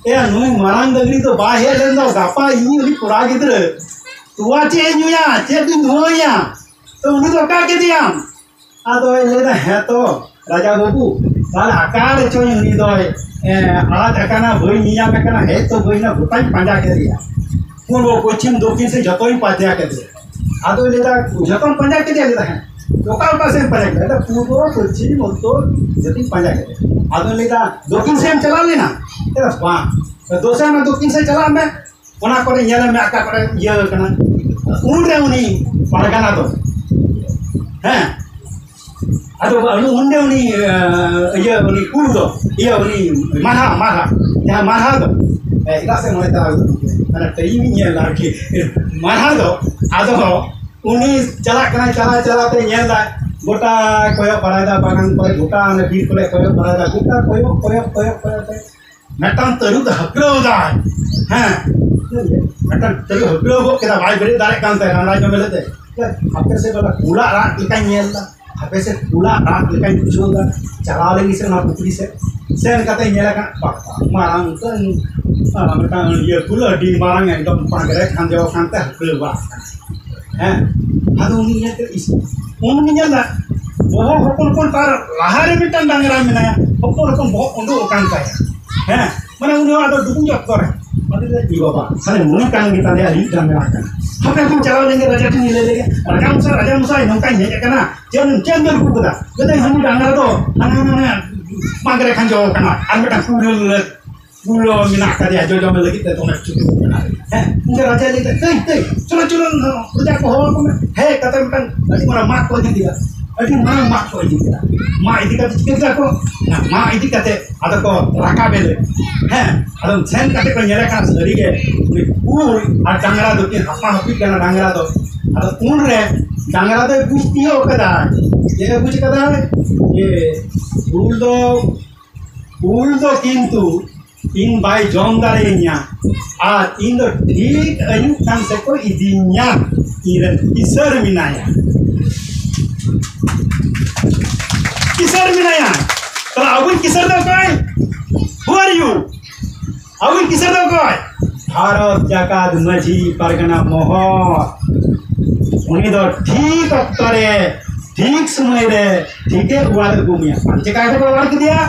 ᱮᱭᱟ, ᱱᱩᱭ ᱢᱟᱨᱟᱝ ᱰᱟᱹᱝᱨᱤ ᱫᱚ ᱵᱟᱭ ᱦᱮᱡ ᱞᱮᱱ ᱫᱚ, ᱜᱟᱯᱟ ᱤᱧ ᱩᱱᱤ ᱠᱚᱲᱟ ᱜᱤᱫᱽᱨᱟᱹ ᱛᱚᱣᱟ ᱪᱮᱫ ᱮ ᱧᱩᱭᱟ, ᱪᱮᱫ ᱤᱧ ᱫᱷᱩᱣᱟᱹᱭᱟ? ᱛᱚ ᱩᱱᱤ ᱫᱚ ᱚᱠᱟ ᱠᱮᱫᱮᱭᱟᱢ? ᱟᱫᱚᱭ ᱞᱟᱹᱭᱫᱟ, ᱦᱮᱸ ᱛᱚ, ᱨᱟᱡᱟ ᱵᱟᱹᱵᱩ, ᱛᱟᱦᱞᱮ ᱚᱠᱟ ᱨᱮᱪᱚᱭ ᱩᱱᱤ ᱫᱚᱭ, ᱮ, ᱟᱫ ᱟᱠᱟᱱᱟ, ᱵᱟᱹᱧ ᱧᱮᱧᱟᱢᱮ ᱠᱟᱱᱟ, ᱦᱮᱡ ᱛᱚ ᱵᱟᱹᱧ ᱧᱟᱢ, ᱜᱚᱴᱟᱧ ᱯᱟᱸᱡᱟ ᱠᱮᱫᱮᱭᱟ᱾ ᱯᱩᱨᱵᱚ, ᱯᱚᱪᱷᱤᱢ, ᱫᱚᱠᱷᱤᱱ ᱥᱮᱫ ᱡᱚᱛᱚᱧ ᱯᱟᱸᱡᱟ ᱠᱮᱫᱮᱭᱟ᱾ ᱟᱫᱚᱭ ᱞᱟᱹᱭᱫᱟ, ᱡᱚᱛᱚᱧ ᱯᱟᱸᱡᱟ ᱠᱮᱫᱮᱭᱟ? ᱞᱟᱹᱭᱫᱟ, ᱦᱮᱸ᱾ ᱚᱠᱟ ᱚᱠᱟ ᱥᱮᱫ ᱮᱢ ᱯᱟᱸᱡᱟ ᱠᱮᱫᱮᱭᱟ? ᱞᱟᱹᱭᱫᱟ, ᱯᱩᱨᱵᱚ, ᱯᱚᱪᱷᱤᱢ, ᱩᱛᱛᱚᱨ, ᱡᱚᱛᱚᱧ ᱯᱟᱸᱡᱟ ᱠᱮᱫᱮᱭᱟ᱾ ᱟᱫᱚᱭ ᱞᱟᱹᱭᱫᱟ, ᱫᱚᱠᱷᱤᱱ ᱥᱮᱫ ᱮᱢ ᱪᱟᱞᱟᱣ ᱞᱮᱱᱟ? ᱞᱟᱹᱭᱫᱟ, ᱵᱟᱝ᱾ ᱫᱚᱥᱟᱨ ᱨᱮᱱᱟᱜ ᱫᱚᱠᱷᱤᱱ ᱥᱮᱫ ᱪᱟᱞᱟᱜ ᱢᱮ, ᱚᱱᱟ ᱠᱚᱨᱮ ᱧᱮᱞ ᱢᱮ ᱚᱠᱟ ᱠᱚᱨᱮ ᱤᱭᱟᱹ ᱠᱟᱱᱟ᱾ ᱩᱱᱨᱮ ᱩᱱᱤ ᱯᱟᱨᱜᱟᱱᱟ ᱫᱚ, ᱦᱮᱸ, ᱟᱫᱚ ᱩᱱᱤ, ᱩᱱᱨᱮ ᱩᱱᱤ, ᱮ, ᱤᱭᱟᱹ, ᱩᱱᱤ ᱠᱩᱲ ᱫᱚ, ᱤᱭᱟᱹ, ᱩᱱᱤ ᱢᱟᱨᱦᱟ, ᱢᱟᱨᱦᱟ, ᱡᱟᱦᱟᱸ ᱢᱟᱨᱦᱟ ᱫᱚ, ᱮ, ᱮᱴᱟᱜ ᱥᱮᱫ ᱱᱚᱜᱼᱚᱭ ᱛᱟᱦᱮᱸ, ᱢᱟᱱᱮ ᱴᱟᱭᱤᱢ ᱤᱧ ᱧᱮᱞ ᱮᱫᱟ ᱟᱨᱠᱤ, ᱢᱟᱨᱦᱟ ᱫᱚ ᱟᱫᱚ ᱩᱱᱤ ᱪᱟᱞᱟᱜ ᱠᱟᱱᱟᱭ, ᱪᱟᱞᱟᱣ ᱪᱟᱞᱟᱣ ᱛᱮ ᱧᱮᱞ ᱫᱟᱭ, ᱜᱚᱴᱟ ᱠᱚᱭᱚᱜ ᱵᱟᱲᱟᱭᱮᱫᱟ, ᱵᱟᱜᱟᱱ ᱠᱚᱨᱮ, ᱜᱚᱴᱟ ᱚᱱᱮ ᱵᱤᱨ ᱠᱚᱨᱮ ᱠᱚᱭᱚᱜ ᱵᱟᱲᱟᱭᱮᱫᱟ, ᱜᱚᱴᱟ ᱠᱚᱭᱚᱜ, ᱠᱚᱭᱚᱜ, ᱠᱚᱭᱚᱜ, ᱠᱚᱭᱚᱜ ᱛᱮ ᱢᱤᱫᱴᱟᱝ ᱛᱟᱹᱨᱩᱵ ᱫᱚ ᱦᱟᱹᱠᱲᱟᱹᱣ ᱫᱟᱭ᱾ ᱦᱮᱸ, ᱢᱤᱫᱴᱟᱝ ᱛᱟᱹᱨᱩᱵ ᱦᱟᱹᱠᱲᱟᱹᱣ ᱜᱚᱫ ᱠᱮᱫᱟ, ᱵᱟᱭ ᱵᱮᱨᱮᱫ ᱫᱟᱲᱮᱭᱟᱜ ᱠᱟᱱ ᱛᱟᱭᱟ, ᱰᱟᱝᱨᱟ ᱡᱚᱢ ᱞᱮᱫ ᱛᱮ᱾ ᱦᱟᱯᱮ ᱥᱮ ᱵᱟᱞᱟ ᱠᱩᱞᱟᱜ ᱨᱟᱜ ᱞᱮᱠᱟᱧ ᱧᱮᱞ ᱫᱟ, ᱦᱟᱯᱮ ᱥᱮ ᱠᱩᱞᱟᱜ ᱨᱟᱜ ᱞᱮᱠᱟᱧ ᱵᱩᱡᱷᱟᱹᱣ ᱫᱟ᱾ ᱪᱟᱞᱟᱣ ᱞᱮᱱ ᱜᱮᱥᱮ ᱚᱱᱟ ᱯᱩᱠᱷᱨᱤ ᱥᱮᱫ, ᱥᱮᱱ ᱠᱟᱛᱮ ᱧᱮᱞ ᱟᱠᱟᱫ, ᱵᱟᱵᱟ, ᱢᱟᱨᱟᱝ ᱩᱛᱟᱹᱨ, ᱟᱨ ᱢᱤᱫᱴᱟᱝ ᱤᱭᱟᱹ ᱠᱩᱞ ᱟᱹᱰᱤ ᱢᱟᱨᱟᱝ ᱮᱠᱫᱚᱢ ᱯᱟᱸᱡᱽᱨᱮ ᱠᱷᱟᱸᱡᱚ ᱟᱠᱟᱱ ᱛᱮ ᱦᱟᱹᱠᱲᱟᱹᱣ ᱵᱟᱲᱟ ᱟᱠᱟᱱᱟ᱾ ᱦᱮᱸ, ᱟᱫᱚ ᱩᱱᱤ ᱧᱮᱞ ᱛᱮ ᱤᱥ-, ᱩᱱᱤ ᱧᱮᱞ ᱫᱟ, ᱵᱚᱦᱚᱜ ᱦᱚᱯᱚᱱ ᱦᱚᱯᱚᱱ ᱛᱟᱨ ᱞᱟᱦᱟ ᱨᱮ ᱢᱤᱫᱴᱟᱝ ᱰᱟᱝᱨᱟ ᱢᱮᱱᱟᱭᱟ, ᱦᱚᱯᱚᱱ ᱦᱚᱯᱚᱱ ᱵᱚᱦᱚᱜ ᱩᱰᱩᱠ ᱟᱠᱟᱱ ᱛᱟᱭᱟ᱾ ᱦᱮᱸ, ᱢᱟᱱᱮ ᱩᱱᱤ ᱦᱚᱸ ᱟᱫᱚ ᱰᱩᱵᱩᱡ ᱚᱠᱛᱚ ᱨᱮ, ᱟᱫᱚ ᱞᱟᱹᱭ ᱫᱟ, "ᱤ ᱵᱟᱵᱟ, ᱛᱟᱦᱞᱮ ᱱᱩᱭ ᱠᱟᱱ ᱜᱮ ᱛᱟᱞᱮᱭᱟ ᱟᱹᱭᱩᱵ ᱰᱟᱝᱨᱟ ᱠᱟᱱᱟ᱾ ᱦᱟᱯᱮ ᱠᱷᱚᱱ ᱪᱟᱞᱟᱣ ᱞᱮᱱ ᱜᱮ ᱨᱟᱡᱟ ᱴᱷᱮᱱ ᱞᱟᱹᱭ ᱞᱮᱜᱮ, ᱨᱟᱡᱟ ᱢᱚᱥᱟᱭ, ᱨᱟᱡᱟ ᱢᱚᱥᱟᱭ, ᱱᱚᱝᱠᱟᱧ ᱦᱮᱡ ᱟᱠᱟᱱᱟ, ᱪᱮᱫ ᱮᱢ, ᱪᱮᱫ ᱮᱢ ᱫᱟᱹᱲ ᱟᱹᱜᱩ ᱠᱟᱫᱟ?" ᱞᱟᱹᱭ ᱫᱟᱭ, "ᱦᱟᱹᱱᱤ ᱰᱟᱝᱨᱟ ᱫᱚ ᱦᱟᱱᱟ, ᱦᱟᱱᱟ, ᱦᱟᱱᱟ ᱵᱟᱸᱫᱽ ᱨᱮ ᱠᱷᱟᱸᱡᱚ ᱟᱠᱟᱱᱟ, ᱟᱨ ᱢᱤᱫᱴᱟᱝ ᱠᱩᱲᱟᱹ ᱠᱩᱞᱟᱹ ᱢᱮᱱᱟᱜ ᱟᱠᱟᱫᱮᱭᱟ, ᱡᱚᱡᱚᱢ ᱞᱟᱹᱜᱤᱫ ᱛᱮ ᱫᱚᱢᱮ ᱪᱷᱩᱴᱟᱹᱣ ᱠᱟᱱᱟ᱾ ᱦᱮᱸ, ᱩᱱᱤ ᱨᱟᱡᱟᱭ ᱞᱟᱹᱭ ᱫᱟ, 'ᱠᱟᱹᱭ, ᱠᱟᱹᱭ, ᱪᱚᱞᱚ, ᱪᱚᱞᱚ, ᱯᱨᱚᱡᱟ ᱠᱚ ᱦᱚᱦᱚ ᱟᱠᱚ ᱢᱮ.' ᱦᱮᱡ ᱠᱟᱛᱮ ᱢᱤᱫᱴᱟᱝ ᱟᱹᱰᱤ ᱢᱟᱨᱟᱝ ᱢᱟᱜ ᱠᱚ ᱤᱫᱤ ᱠᱮᱫᱟ᱾ ᱟᱹᱰᱤ ᱢᱟᱨᱟᱝ ᱢᱟᱜ ᱠᱚ ᱤᱫᱤ ᱠᱮᱫᱟ᱾ ᱢᱟᱜ ᱤᱫᱤ ᱠᱟᱛᱮ ᱪᱤᱠᱟᱹ ᱠᱮᱫᱟ ᱠᱚ? ᱚᱱᱟ ᱢᱟᱜ ᱤᱫᱤ ᱠᱟᱛᱮ ᱟᱫᱚ ᱠᱚ ᱨᱟᱠᱟᱵ ᱮᱫ ᱞᱮ᱾ ᱦᱮᱸ, ᱟᱫᱚ ᱥᱮᱱ ᱠᱟᱛᱮ ᱠᱚ ᱧᱮᱞᱮ ᱠᱟᱱᱟ, ᱥᱟᱹᱨᱤᱜᱮ ᱩᱱᱤ ᱠᱩᱞ ᱟᱨ ᱰᱟᱝᱨᱟ ᱫᱚᱠᱤᱱ ᱦᱟᱯᱟ ᱦᱟᱹᱯᱤᱜ ᱠᱟᱱᱟ, ᱰᱟᱝᱨᱟ ᱫᱚ᱾ ᱟᱫᱚ ᱩᱱᱨᱮ ᱰᱟᱝᱨᱟ ᱫᱚᱭ ᱵᱩᱡᱽ ᱛᱤᱭᱳᱜ ᱠᱟᱫᱟ᱾ ᱪᱮᱫ ᱮ ᱵᱩᱡᱽ ᱠᱟᱫᱟ? ᱡᱮ ᱠᱩᱞ ᱫᱚ, ᱠᱩᱞ ᱫᱚ ᱠᱤᱱᱛᱩ ᱤᱧ ᱵᱟᱭ ᱡᱚᱢ ᱫᱟᱲᱮᱭᱟᱹᱧᱟ᱾ ᱟᱨ ᱤᱧ ᱫᱚ ᱴᱷᱤᱠ ᱟᱹᱭᱩᱵ ᱠᱷᱟᱱ ᱥᱮᱠᱚ ᱤᱫᱤᱧᱟ᱾ ᱤᱧ ᱨᱮᱱ ᱠᱤᱥᱟᱹᱲ ᱢᱮᱱᱟᱭᱟ, ᱠᱤᱥᱟᱹᱲ ᱢᱮᱱᱟᱭᱟ᱾ ᱛᱟᱦᱞᱮ ᱟᱵᱚᱭᱤᱡ ᱠᱤᱥᱟᱹᱲ ᱫᱚ ᱚᱠᱚᱭ? Who are you? ᱟᱵᱚᱭᱤᱡ ᱠᱤᱥᱟᱹᱲ ᱫᱚ ᱚᱠᱚᱭ? ᱵᱷᱟᱨᱚᱛ ᱡᱟᱠᱟᱛ ᱢᱟᱹᱡᱷᱤ ᱯᱟᱨᱜᱟᱱᱟ ᱢᱚᱦᱚᱞ᱾ ᱩᱱᱤ ᱫᱚ ᱴᱷᱤᱠ ᱚᱠᱛᱚ ᱨᱮ, ᱴᱷᱤᱠ ᱥᱚᱢᱚᱭ ᱨᱮ ᱴᱷᱤᱠᱮ ᱚᱣᱟᱨ ᱟᱹᱜᱩ ᱢᱮᱭᱟ᱾ ᱟᱨ ᱪᱮᱠᱟ ᱠᱟᱛᱮ ᱠᱚ ᱚᱣᱟᱨ ᱠᱮᱫᱮᱭᱟ?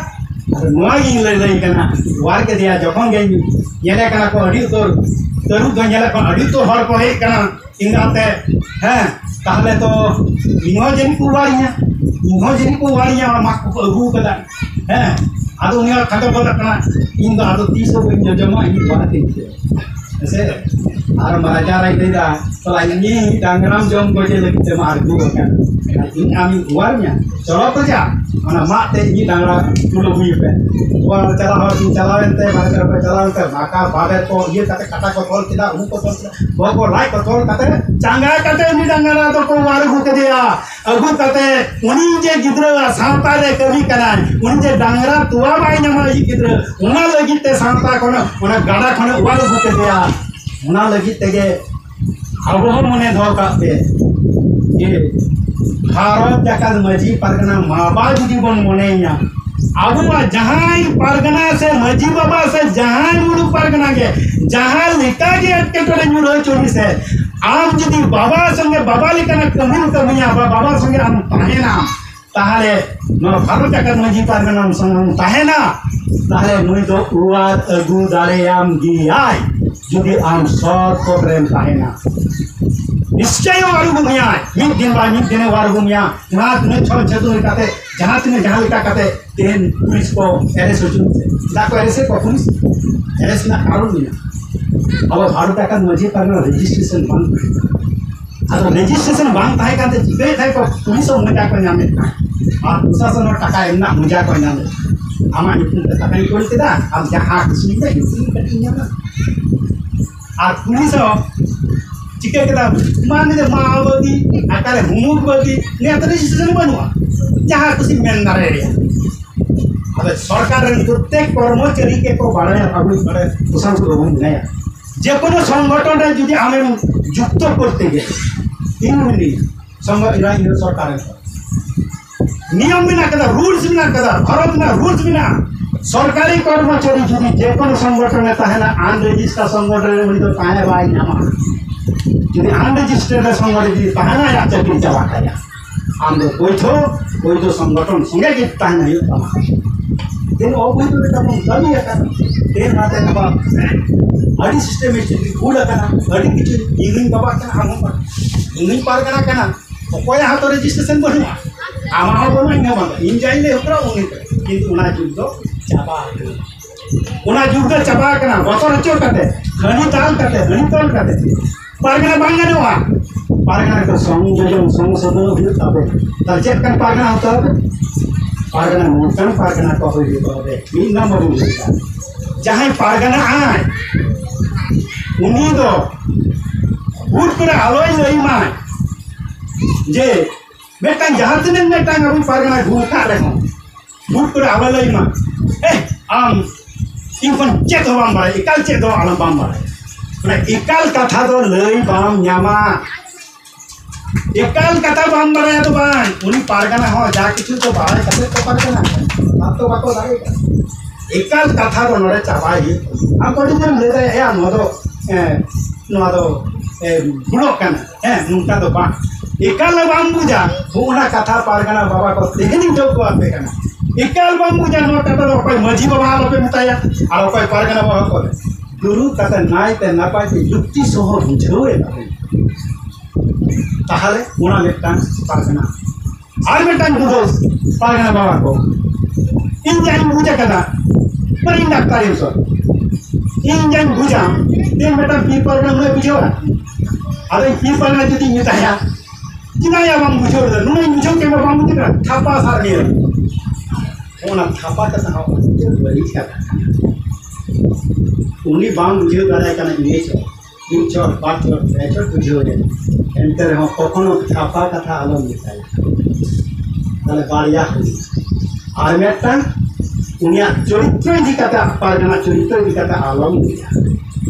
ᱟᱫᱚ ᱱᱚᱣᱟ ᱜᱤᱧ ᱞᱟᱹᱭ ᱞᱟᱹᱭ ᱠᱟᱱᱟ, ᱚᱣᱟᱨ ᱠᱮᱫᱮᱭᱟ᱾ ᱡᱚᱠᱷᱚᱱ ᱜᱮ ᱧᱮᱞᱮ ᱠᱟᱱᱟ ᱠᱚ ᱟᱹᱰᱤ ᱩᱛᱟᱹᱨ ᱛᱟᱹᱨᱩᱵ ᱫᱚ ᱧᱮᱞᱮ ᱠᱟᱱᱟ, ᱟᱹᱰᱤ ᱩᱛᱟᱹᱨ ᱦᱚᱲ ᱠᱚ ᱦᱮᱡ ᱠᱟᱱᱟ ᱤᱧ ᱫᱟᱜ ᱛᱮ, ᱦᱮᱸ, ᱛᱟᱦᱞᱮ ᱛᱚ ᱤᱧ ᱦᱚᱸ ᱡᱟᱹᱱᱤᱡ ᱠᱚ ᱚᱣᱟᱨᱤᱧᱟ, ᱤᱧ ᱦᱚᱸ ᱡᱟᱹᱱᱤᱡ ᱠᱚ ᱚᱣᱟᱨᱤᱧᱟ, ᱚᱱᱟ ᱢᱟᱜ ᱠᱚᱠᱚ ᱟᱹᱜᱩ ᱠᱟᱫᱟ᱾ ᱦᱮᱸ, ᱟᱫᱚ ᱩᱱᱤ ᱦᱚᱸ ᱠᱷᱟᱸᱫᱟ ᱵᱚᱫᱚᱜ ᱠᱟᱱᱟ, ᱤᱧ ᱫᱚ ᱟᱫᱚ ᱛᱤᱥ ᱦᱚᱸ ᱵᱟᱹᱧ ᱡᱚᱡᱚᱢᱟ, ᱤᱧ ᱚᱣᱟᱨ ᱛᱤᱧ ᱯᱮ᱾ ᱦᱮᱸᱥᱮ? ᱟᱨ ᱨᱟᱡᱟ ᱨᱟᱡᱽ ᱞᱟᱹᱭᱫᱟ, ᱛᱟᱦᱞᱮ ᱤᱧ ᱰᱟᱝᱨᱟᱢ ᱡᱚᱢ ᱜᱚᱡᱮ ᱞᱟᱹᱜᱤᱫ ᱛᱮᱢᱟ ᱟᱬᱜᱚ ᱟᱠᱟᱱ, ᱤᱧ ᱟᱢᱤᱧ ᱚᱣᱟᱨ ᱢᱮᱭᱟ, ᱪᱚᱞᱚ ᱯᱨᱚᱡᱟ, ᱚᱱᱟ ᱢᱟᱜ ᱛᱮ ᱤᱧ ᱰᱟᱝᱨᱟ ᱛᱩᱞ ᱟᱹᱜᱩᱭᱮ ᱯᱮ᱾ ᱚᱣᱟᱨ ᱪᱟᱞᱟᱣ ᱦᱚᱲ ᱠᱤᱱ ᱪᱟᱞᱟᱣᱮᱱ ᱛᱮ, ᱵᱟᱨᱮ ᱛᱮ ᱠᱚ ᱪᱟᱞᱟᱣᱮᱱ ᱛᱮ, ᱢᱟᱠᱟ ᱵᱟᱵᱮᱨ ᱠᱚ ᱤᱭᱟᱹ ᱠᱟᱛᱮ ᱠᱟᱴᱟ ᱠᱚ ᱛᱚᱞ ᱠᱮᱫᱟ, ᱩᱵ ᱠᱚ ᱛᱚᱞ ᱠᱮᱫᱟ, ᱵᱚᱦᱚᱜ ᱠᱚ ᱞᱟᱡ ᱠᱚ ᱛᱚᱞ ᱠᱟᱛᱮ ᱪᱟᱸᱜᱟ ᱠᱟᱛᱮ ᱩᱱᱤ ᱰᱟᱝᱨᱟ ᱫᱚᱠᱚ ᱚᱣᱟᱨ ᱟᱹᱜᱩ ᱠᱮᱫᱮᱭᱟ᱾ ᱟᱹᱜᱩ ᱠᱟᱛᱮ ᱩᱱᱤ ᱡᱮ ᱜᱤᱫᱽᱨᱟᱹ ᱥᱟᱶᱛᱟ ᱨᱮ ᱠᱟᱹᱢᱤ ᱠᱟᱱᱟᱭ, ᱩᱱᱤ ᱡᱮ ᱰᱟᱝᱨᱟ ᱛᱚᱣᱟ ᱵᱟᱭ ᱧᱟᱢᱟ ᱟᱭᱤᱡ ᱜᱤᱫᱽᱨᱟᱹ, ᱚᱱᱟ ᱞᱟᱹᱜᱤᱫ ᱛᱮ ᱥᱟᱶᱛᱟ ᱠᱷᱚᱱ, ᱚᱱᱟ ᱜᱟᱰᱟ ᱠᱷᱚᱱᱮ ᱚᱣᱟᱨ ᱟᱹᱜᱩ ᱠᱮᱫᱮᱭᱟ᱾ ᱚᱱᱟ ᱞᱟᱹᱜᱤᱫ ᱛᱮᱜᱮ ᱟᱵᱚ ᱦᱚᱸ ᱢᱚᱱᱮ ᱫᱚᱦᱚ ᱠᱟᱜ ᱯᱮ ᱡᱮ ᱵᱷᱟᱨᱚᱛ ᱡᱟᱠᱟᱛ ᱢᱟᱹᱡᱷᱤ ᱯᱟᱨᱜᱟᱱᱟ ᱢᱟᱵᱟ ᱡᱩᱫᱤ ᱵᱚᱱ ᱢᱚᱱᱮᱭᱟ, ᱟᱵᱚᱣᱟᱜ ᱡᱟᱦᱟᱸᱭ ᱯᱟᱨᱜᱟᱱᱟ ᱥᱮ ᱢᱟᱹᱡᱷᱤ ᱵᱟᱵᱟ ᱥᱮ ᱡᱟᱦᱟᱸᱭ ᱢᱩᱞᱩᱠ ᱯᱟᱨᱜᱟᱱᱟ ᱜᱮ, ᱡᱟᱦᱟᱸ ᱞᱮᱠᱟ ᱜᱮ ᱮᱴᱠᱮᱴᱚᱬᱮ ᱧᱩᱨᱦᱟᱹ ᱦᱚᱪᱚᱱᱤᱡ ᱥᱮ, ᱟᱢ ᱡᱩᱫᱤ ᱵᱟᱵᱟ ᱥᱚᱸᱜᱮ ᱵᱟᱵᱟ ᱞᱮᱠᱟᱱᱟᱜ ᱠᱟᱹᱢᱤᱢ ᱠᱟᱹᱢᱤᱭᱟ, ᱵᱟ-, ᱵᱟᱵᱟ ᱥᱚᱸᱜᱮ ᱟᱢ ᱛᱟᱦᱮᱱᱟᱢ, ᱛᱟᱦᱞᱮ ᱱᱚᱣᱟ ᱵᱷᱟᱨᱚᱛ ᱡᱟᱠᱟᱛ ᱢᱟᱹᱡᱷᱤ ᱯᱟᱨᱜᱟᱱᱟ ᱥᱚᱸᱜᱮᱢ ᱛᱟᱦᱮᱱᱟ, ᱛᱟᱦᱞᱮ ᱱᱩᱭ ᱫᱚ ᱚᱣᱟᱨ ᱟᱹᱜᱩ ᱫᱟᱲᱮᱭᱟᱢ ᱜᱮᱭᱟᱭ, ᱡᱩᱫᱤ ᱟᱢ ᱥᱚᱛ ᱯᱚᱫ ᱨᱮᱢ ᱛᱟᱦᱮᱱᱟ᱾ ᱱᱤᱥᱪᱚᱭ ᱚᱣᱟᱨ ᱟᱹᱜᱩ ᱢᱮᱭᱟᱭ, ᱢᱤᱫ ᱫᱤᱱ ᱵᱟᱝ ᱢᱤᱫ ᱫᱤᱱᱮ ᱚᱣᱟᱨ ᱟᱹᱜᱩ ᱢᱮᱭᱟ᱾ ᱡᱟᱦᱟᱸ ᱛᱤᱱᱟᱹᱜ ᱪᱷᱚᱞ ᱪᱷᱟᱹᱛᱩᱨ ᱠᱟᱛᱮ, ᱡᱟᱦᱟᱸ ᱛᱤᱱᱟᱹᱜ ᱡᱟᱦᱟᱸ ᱞᱮᱠᱟ ᱠᱟᱛᱮ ᱛᱮᱦᱮᱧ ᱯᱩᱞᱤᱥ ᱠᱚ arrest ᱦᱚᱪᱚ ᱢᱮᱥᱮ᱾ ᱪᱮᱫᱟᱜ ᱠᱚ arrest ᱮᱫ ᱠᱚᱣᱟ ᱯᱩᱞᱤᱥ? Arrest ᱨᱮᱱᱟᱜ ᱠᱟᱨᱚᱱ ᱢᱮᱱᱟᱜᱼᱟ᱾ ᱟᱵᱚ ᱵᱷᱟᱨᱚᱛ ᱡᱟᱠᱟᱛ ᱢᱟᱹᱡᱷᱤ ᱯᱟᱨᱜᱟᱱᱟ registration ᱵᱟᱝ ᱛᱟᱦᱮᱸ ᱠᱟᱱᱟ᱾ ᱟᱫᱚ ᱨᱮᱡᱤᱥᱴᱨᱮᱥᱚᱱ ᱵᱟᱝ ᱛᱟᱦᱮᱸ ᱠᱟᱱᱛᱮ ᱪᱤᱠᱟᱹᱭᱮᱫ ᱛᱟᱦᱮᱸ ᱠᱚ? ᱯᱩᱞᱤᱥ ᱦᱚᱸ ᱢᱚᱡᱟ ᱠᱚ ᱧᱟᱢᱮᱫ ᱛᱟᱦᱮᱸ, ᱟᱨ ᱯᱨᱚᱥᱟᱥᱚᱱ ᱦᱚᱸ ᱴᱟᱠᱟ ᱮᱢ ᱨᱮᱱᱟᱜ ᱢᱚᱡᱟ ᱠᱚ ᱧᱟᱢᱮᱫ ᱛᱟᱦᱮᱸ᱾ ᱟᱢᱟᱜ ᱧᱩᱛᱩᱢ ᱛᱮ ᱴᱟᱠᱟᱧ ᱠᱳᱞ ᱠᱮᱫᱟ, ᱟᱢ ᱡᱟᱦᱟᱸ ᱠᱩᱥᱤ ᱢᱮ ᱧᱩᱛᱩᱢ ᱠᱟᱹᱴᱤᱡ ᱧᱟᱢᱟ᱾ ᱟᱨ ᱯᱩᱞᱤᱥ ᱦᱚᱸ ᱪᱤᱠᱟᱹ ᱠᱮᱫᱟ? ᱢᱟ ᱱᱤᱡᱮ ᱢᱟᱣᱵᱟᱫᱤ, ᱚᱠᱟᱨᱮ ᱦᱩᱢᱩᱨᱵᱟᱫᱤ, ᱱᱤᱭᱟᱹ ᱛᱚ ᱨᱮᱡᱤᱥᱴᱨᱮᱥᱚᱱ ᱵᱟᱹᱱᱩᱜᱼᱟ, ᱡᱟᱦᱟᱸ ᱠᱩᱥᱤ ᱢᱮᱱ ᱫᱟᱲᱮᱭᱟᱜᱼᱟ᱾ ᱟᱫᱚ ᱥᱚᱨᱠᱟᱨ ᱨᱮᱱ ᱯᱨᱚᱛᱮᱠ ᱠᱚᱨᱢᱚᱪᱟᱨᱤ ᱜᱮᱠᱚ ᱵᱟᱲᱟᱭᱟ, ᱟᱵᱚ ᱵᱟᱲᱟᱭᱟ, ᱠᱩᱥᱟᱞ ᱠᱚ ᱵᱟᱵᱚᱱ ᱢᱮᱱᱟᱭᱟ᱾ ᱡᱮ ᱠᱳᱱᱳ ᱥᱚᱝᱜᱚᱴᱷᱚᱱ ᱨᱮ ᱡᱩᱫᱤ ᱟᱢᱮᱢ ᱡᱩᱠᱛᱚ ᱠᱚᱨᱛᱮ ᱜᱮ, ᱤᱧ ᱢᱮᱱᱟᱹᱧ, ᱥᱚᱝᱜᱚ-, ᱤᱧ ᱥᱚᱨᱠᱟᱨ ᱨᱮᱱ ᱱᱤᱭᱚᱢ ᱢᱮᱱᱟᱜ ᱠᱟᱫᱟ, ᱨᱩᱞᱥ ᱢᱮᱱᱟᱜ ᱠᱟᱫᱟ, ᱵᱷᱟᱨᱚᱛ ᱨᱮᱱᱟᱜ ᱨᱩᱞᱥ ᱢᱮᱱᱟᱜᱼᱟ᱾ ᱥᱚᱨᱠᱟᱨᱤ ᱠᱚᱨᱢᱚᱪᱟᱨᱤ ᱡᱩᱫᱤ ᱡᱮ ᱠᱳᱱᱳ ᱥᱚᱝᱜᱚᱴᱷᱚᱱ ᱨᱮ ᱛᱟᱦᱮᱱᱟ, ᱟᱱᱨᱮᱡᱤᱥᱴᱟᱨ ᱥᱚᱝᱜᱚᱴᱷᱚᱱ ᱨᱮ ᱩᱱᱤ ᱫᱚ ᱛᱟᱦᱮᱸ ᱵᱟᱭ ᱧᱟᱢᱟ᱾ ᱡᱩᱫᱤ ᱟᱱᱨᱮᱡᱤᱥᱴᱟᱨ ᱥᱚᱝᱜᱚᱴᱷᱚᱱ ᱨᱮ ᱡᱩᱫᱤ ᱛᱟᱦᱮᱱᱟ, ᱟᱭᱟᱜ ᱪᱟᱹᱠᱨᱤ ᱪᱟᱵᱟ ᱠᱟᱭᱟ᱾ ᱟᱢ ᱫᱚ ᱵᱳᱭᱫᱷᱚ, ᱵᱳᱭᱫᱷᱚ ᱥᱚᱝᱜᱚᱴᱷᱚᱱ ᱥᱚᱸᱜᱮ ᱜᱮ ᱛᱟᱦᱮᱱ ᱦᱩᱭᱩᱜ ᱛᱟᱢᱟ᱾ ᱛᱮᱦᱮᱧ ᱚᱵᱳᱭᱫᱷᱚ ᱞᱮᱠᱟ ᱵᱚᱱ ᱠᱟᱹᱢᱤ ᱟᱠᱟᱫᱟ᱾ ᱛᱮᱦᱮᱧ ᱚᱱᱟᱛᱮ ᱱᱚᱣᱟ ᱟᱹᱰᱤ ᱥᱤᱥᱴᱮᱢᱮᱴᱤᱠ ᱵᱷᱩᱞ ᱟᱠᱟᱱᱟ, ᱟᱹᱰᱤ ᱠᱤᱪᱷᱩ ᱤᱧ ᱦᱚᱧ ᱵᱟᱵᱟᱜ ᱠᱟᱱᱟ, ᱟᱢ ᱦᱚᱸ ᱤᱧ ᱦᱚᱧ ᱯᱟᱨᱜᱟᱱᱟ ᱠᱟᱱᱟ᱾ ᱚᱠᱚᱭᱟᱜ ᱦᱚᱸᱛᱚ ᱨᱮᱡᱤᱥᱴᱨᱮᱥᱚᱱ ᱵᱟᱹᱱᱩᱜᱼᱟ, ᱟᱢᱟᱜ ᱦᱚᱸ ᱵᱟᱹᱱᱩᱜᱼᱟ, ᱤᱧ ᱦᱚᱸ ᱵᱟᱹᱱᱩᱜᱼᱟ, ᱤᱧ ᱡᱟᱧ ᱞᱟᱹᱭ ᱦᱚᱯᱨᱟ ᱩᱱᱤ ᱫᱚ᱾ ᱠᱤᱱᱛᱩ ᱚᱱᱟ ᱡᱩᱜᱽ ᱫᱚ ᱪᱟᱵᱟ ᱟᱠᱟᱱᱟ, ᱚᱱᱟ ᱡᱩᱜᱽ ᱫᱚ ᱪᱟᱵᱟ ᱟᱠᱟᱱᱟ᱾ ᱵᱚᱛᱚᱨ ᱦᱚᱪᱚ ᱠᱟᱛᱮ, ᱦᱟᱹᱱᱤ ᱫᱟᱞ ᱠᱟᱛᱮ, ᱦᱟᱹᱱᱤ ᱛᱚᱞ ᱠᱟᱛᱮ ᱯᱟᱨᱜᱟᱱᱟ ᱵᱟᱝ ᱜᱟᱱᱚᱜᱼᱟ᱾ ᱯᱟᱨᱜᱟᱱᱟ ᱫᱚ ᱥᱚᱝᱡᱳᱡᱚᱱ, ᱥᱚᱝᱥᱳᱫᱷᱚᱱ ᱦᱩᱭᱩᱜ ᱛᱟᱵᱮᱱ᱾ ᱛᱟᱦᱞᱮ ᱪᱮᱫ ᱞᱮᱠᱟᱱ ᱯᱟᱨᱜᱟᱱᱟ ᱦᱟᱛᱟᱣ ᱟᱵᱮᱱ? ᱯᱟᱨᱜᱟᱱᱟ ᱱᱚᱝᱠᱟᱱ ᱯᱟᱨᱜᱟᱱᱟ ᱠᱚ ᱦᱩᱭ ᱦᱩᱭᱩᱜ ᱛᱟᱵᱮᱱ᱾ ᱢᱤᱫ ᱱᱚᱢᱵᱚᱨ ᱤᱧ ᱞᱟᱹᱭ ᱮᱫᱟ, ᱡᱟᱦᱟᱸᱭ ᱯᱟᱨᱜᱟᱱᱟ ᱟᱭ, ᱩᱱᱤ ᱫᱚ ᱵᱷᱩᱴ ᱠᱚᱨᱮ ᱟᱞᱚᱭ ᱞᱟᱹᱭ ᱢᱟ ᱡᱮ ᱢᱤᱫᱴᱟᱝ ᱡᱟᱦᱟᱸ ᱛᱤᱱᱟᱹᱜ ᱢᱤᱫᱴᱟᱝ ᱟᱵᱚ ᱯᱟᱨᱜᱟᱱᱟ ᱜᱩᱞ ᱠᱟᱜ ᱨᱮᱦᱚᱸ, ᱵᱷᱩᱴ ᱠᱚᱨᱮ ᱟᱞᱚᱭ ᱞᱟᱹᱭ ᱢᱟ, "ᱮ, ᱟᱢ ᱤᱧ ᱠᱷᱚᱱ ᱪᱮᱫ ᱦᱚᱸ ᱵᱟᱢ ᱵᱟᱲᱟᱭᱟ, ᱮᱠᱟᱞ ᱪᱮᱫ ᱦᱚᱸ ᱟᱞᱚᱢ ᱵᱟᱢ ᱵᱟᱲᱟᱭᱟ᱾" ᱚᱱᱟ ᱮᱠᱟᱞ ᱠᱟᱛᱷᱟ ᱫᱚ ᱞᱟᱹᱭ ᱵᱟᱢ ᱧᱟᱢᱟ᱾ ᱮᱠᱟᱞ ᱠᱟᱛᱷᱟ ᱵᱟᱢ ᱵᱟᱲᱟᱭᱟ ᱫᱚ ᱵᱟᱝ, ᱩᱱᱤ ᱯᱟᱨᱜᱟᱱᱟ ᱦᱚᱸ ᱡᱟ ᱠᱤᱪᱷᱩ ᱫᱚ ᱵᱟᱲᱟᱭ ᱠᱟᱛᱮ ᱠᱚ ᱯᱟᱨᱜᱟᱱᱟ ᱠᱟᱱᱟ, ᱵᱟᱝ ᱛᱚ ᱵᱟᱠᱚ ᱫᱟᱲᱮᱭᱟᱜᱼᱟ᱾ ᱮᱠᱟᱞ ᱠᱟᱛᱷᱟ ᱫᱚ ᱱᱚᱰᱮ ᱪᱟᱵᱟᱭ ᱦᱩᱭᱩᱜ ᱛᱟᱵᱚᱱᱟ᱾ ᱟᱢ ᱟᱹᱰᱤ ᱜᱟᱱ ᱞᱟᱹᱭ ᱫᱟᱲᱮᱭᱟᱜᱼᱟ, ᱱᱚᱣᱟ ᱫᱚ, ᱮ, ᱱᱚᱣᱟ ᱫᱚ, ᱮ, ᱵᱷᱩᱞᱚᱜ ᱠᱟᱱᱟ, ᱦᱮᱸ, ᱱᱚᱝᱠᱟ ᱫᱚ ᱵᱟᱝ᱾ ᱮᱠᱟᱞ ᱵᱟᱢ ᱵᱩᱡᱟ, ᱦᱚᱸ ᱚᱱᱟ ᱠᱟᱛᱷᱟ ᱯᱟᱨᱜᱟᱱᱟ ᱵᱟᱵᱟ ᱠᱚ ᱛᱮᱦᱮᱧ ᱤᱧ ᱴᱷᱟᱹᱣᱠᱟᱹ ᱟᱯᱮ ᱠᱟᱱᱟ᱾ ᱮᱠᱟᱞ ᱵᱟᱢ ᱵᱩᱡᱟ, ᱱᱚᱣᱟ ᱠᱟᱛᱷᱟ ᱫᱚ ᱚᱠᱚᱭ ᱢᱟᱹᱡᱷᱤ ᱵᱟᱵᱟ ᱟᱞᱚᱯᱮ ᱢᱮᱛᱟᱭᱟ, ᱟᱨ ᱚᱠᱚᱭ ᱯᱟᱨᱜᱟᱱᱟ ᱵᱟᱵᱟ ᱠᱚ᱾ ᱫᱩᱲᱩᱵ ᱠᱟᱛᱮ ᱱᱟᱭᱛᱮ ᱱᱟᱯᱟᱭ ᱛᱮ ᱡᱩᱠᱛᱤ ᱥᱚᱦᱚ ᱵᱩᱡᱷᱟᱹᱣ ᱮ ᱛᱟᱵᱚᱱ᱾ ᱛᱟᱦᱚᱞᱮ ᱚᱱᱟ ᱢᱤᱫᱴᱟᱝ ᱯᱟᱨᱜᱟᱱᱟ᱾ ᱟᱨ ᱢᱤᱫᱴᱟᱝ ᱫᱩᱫᱷ ᱯᱟᱨᱜᱟᱱᱟ ᱵᱟᱵᱟ ᱠᱚ, ᱤᱧ ᱡᱟᱧ ᱵᱩᱡᱽ ᱟᱠᱟᱫᱟ, ᱢᱟᱱᱮ ᱤᱧ ᱰᱟᱠᱛᱟᱨ ᱤᱧ ᱥᱚᱨ, ᱤᱧ ᱡᱟᱧ ᱵᱩᱡᱟ, ᱤᱧ ᱢᱤᱫᱴᱟᱝ ᱯᱤ ᱯᱟᱨᱜᱟᱱᱟ ᱩᱱᱟᱹᱜ ᱵᱩᱡᱷᱟᱹᱣᱟ᱾ ᱟᱫᱚ ᱤᱧ ᱯᱤᱥ ᱯᱟᱨᱜᱟᱱᱟ ᱡᱩᱫᱤᱧ ᱢᱮᱛᱟᱭᱟ, "ᱪᱮᱫᱟᱜ ᱭᱟ ᱵᱟᱢ ᱵᱩᱡᱷᱟᱹᱣ ᱞᱮᱫᱟ? ᱱᱩᱱᱟᱹᱜ ᱤᱧ ᱵᱩᱡᱷᱟᱹᱣ ᱠᱮᱫ ᱢᱮ, ᱵᱟᱢ ᱵᱩᱡᱷᱟᱹᱣ ᱠᱟᱱᱟ, ᱛᱷᱟᱯᱟ ᱥᱟᱵ ᱢᱮᱭᱟ᱾" ᱚᱱᱟ ᱛᱷᱟᱯᱟ ᱠᱟᱛᱷᱟ ᱦᱚᱸ ᱟᱹᱰᱤ ᱵᱟᱹᱲᱤᱡ ᱠᱟᱛᱷᱟ ᱠᱟᱱᱟ᱾ ᱩᱱᱤ ᱵᱟᱢ ᱵᱩᱡᱷᱟᱹᱣ ᱫᱟᱲᱮᱭᱟᱭ ᱠᱟᱱᱟ, ᱤᱱᱟᱹ ᱪᱚ ᱢᱤᱫ ᱪᱚᱴ, ᱵᱟᱨ ᱪᱚᱴ, ᱯᱮ ᱪᱚᱴ ᱵᱩᱡᱷᱟᱹᱣ ᱮᱱᱟ᱾ ᱮᱱᱛᱮ ᱨᱮᱦᱚᱸ ᱠᱚᱠᱷᱚᱱᱳ ᱛᱷᱟᱯᱟ ᱠᱟᱛᱷᱟ ᱟᱞᱚᱢ ᱢᱮᱛᱟᱭᱟ᱾ ᱛᱟᱦᱞᱮ ᱵᱟᱨᱭᱟ ᱦᱩᱭ᱾ ᱟᱨ ᱢᱤᱫᱴᱟᱝ, ᱩᱱᱤᱭᱟᱜ ᱪᱚᱨᱤᱛᱨᱚ ᱤᱫᱤ ᱠᱟᱛᱮ, ᱯᱟᱨᱜᱟᱱᱟ ᱪᱚᱨᱤᱛᱨᱚ ᱤᱫᱤ ᱠᱟᱛᱮ ᱟᱞᱚᱢ ᱞᱟᱹᱭᱟ᱾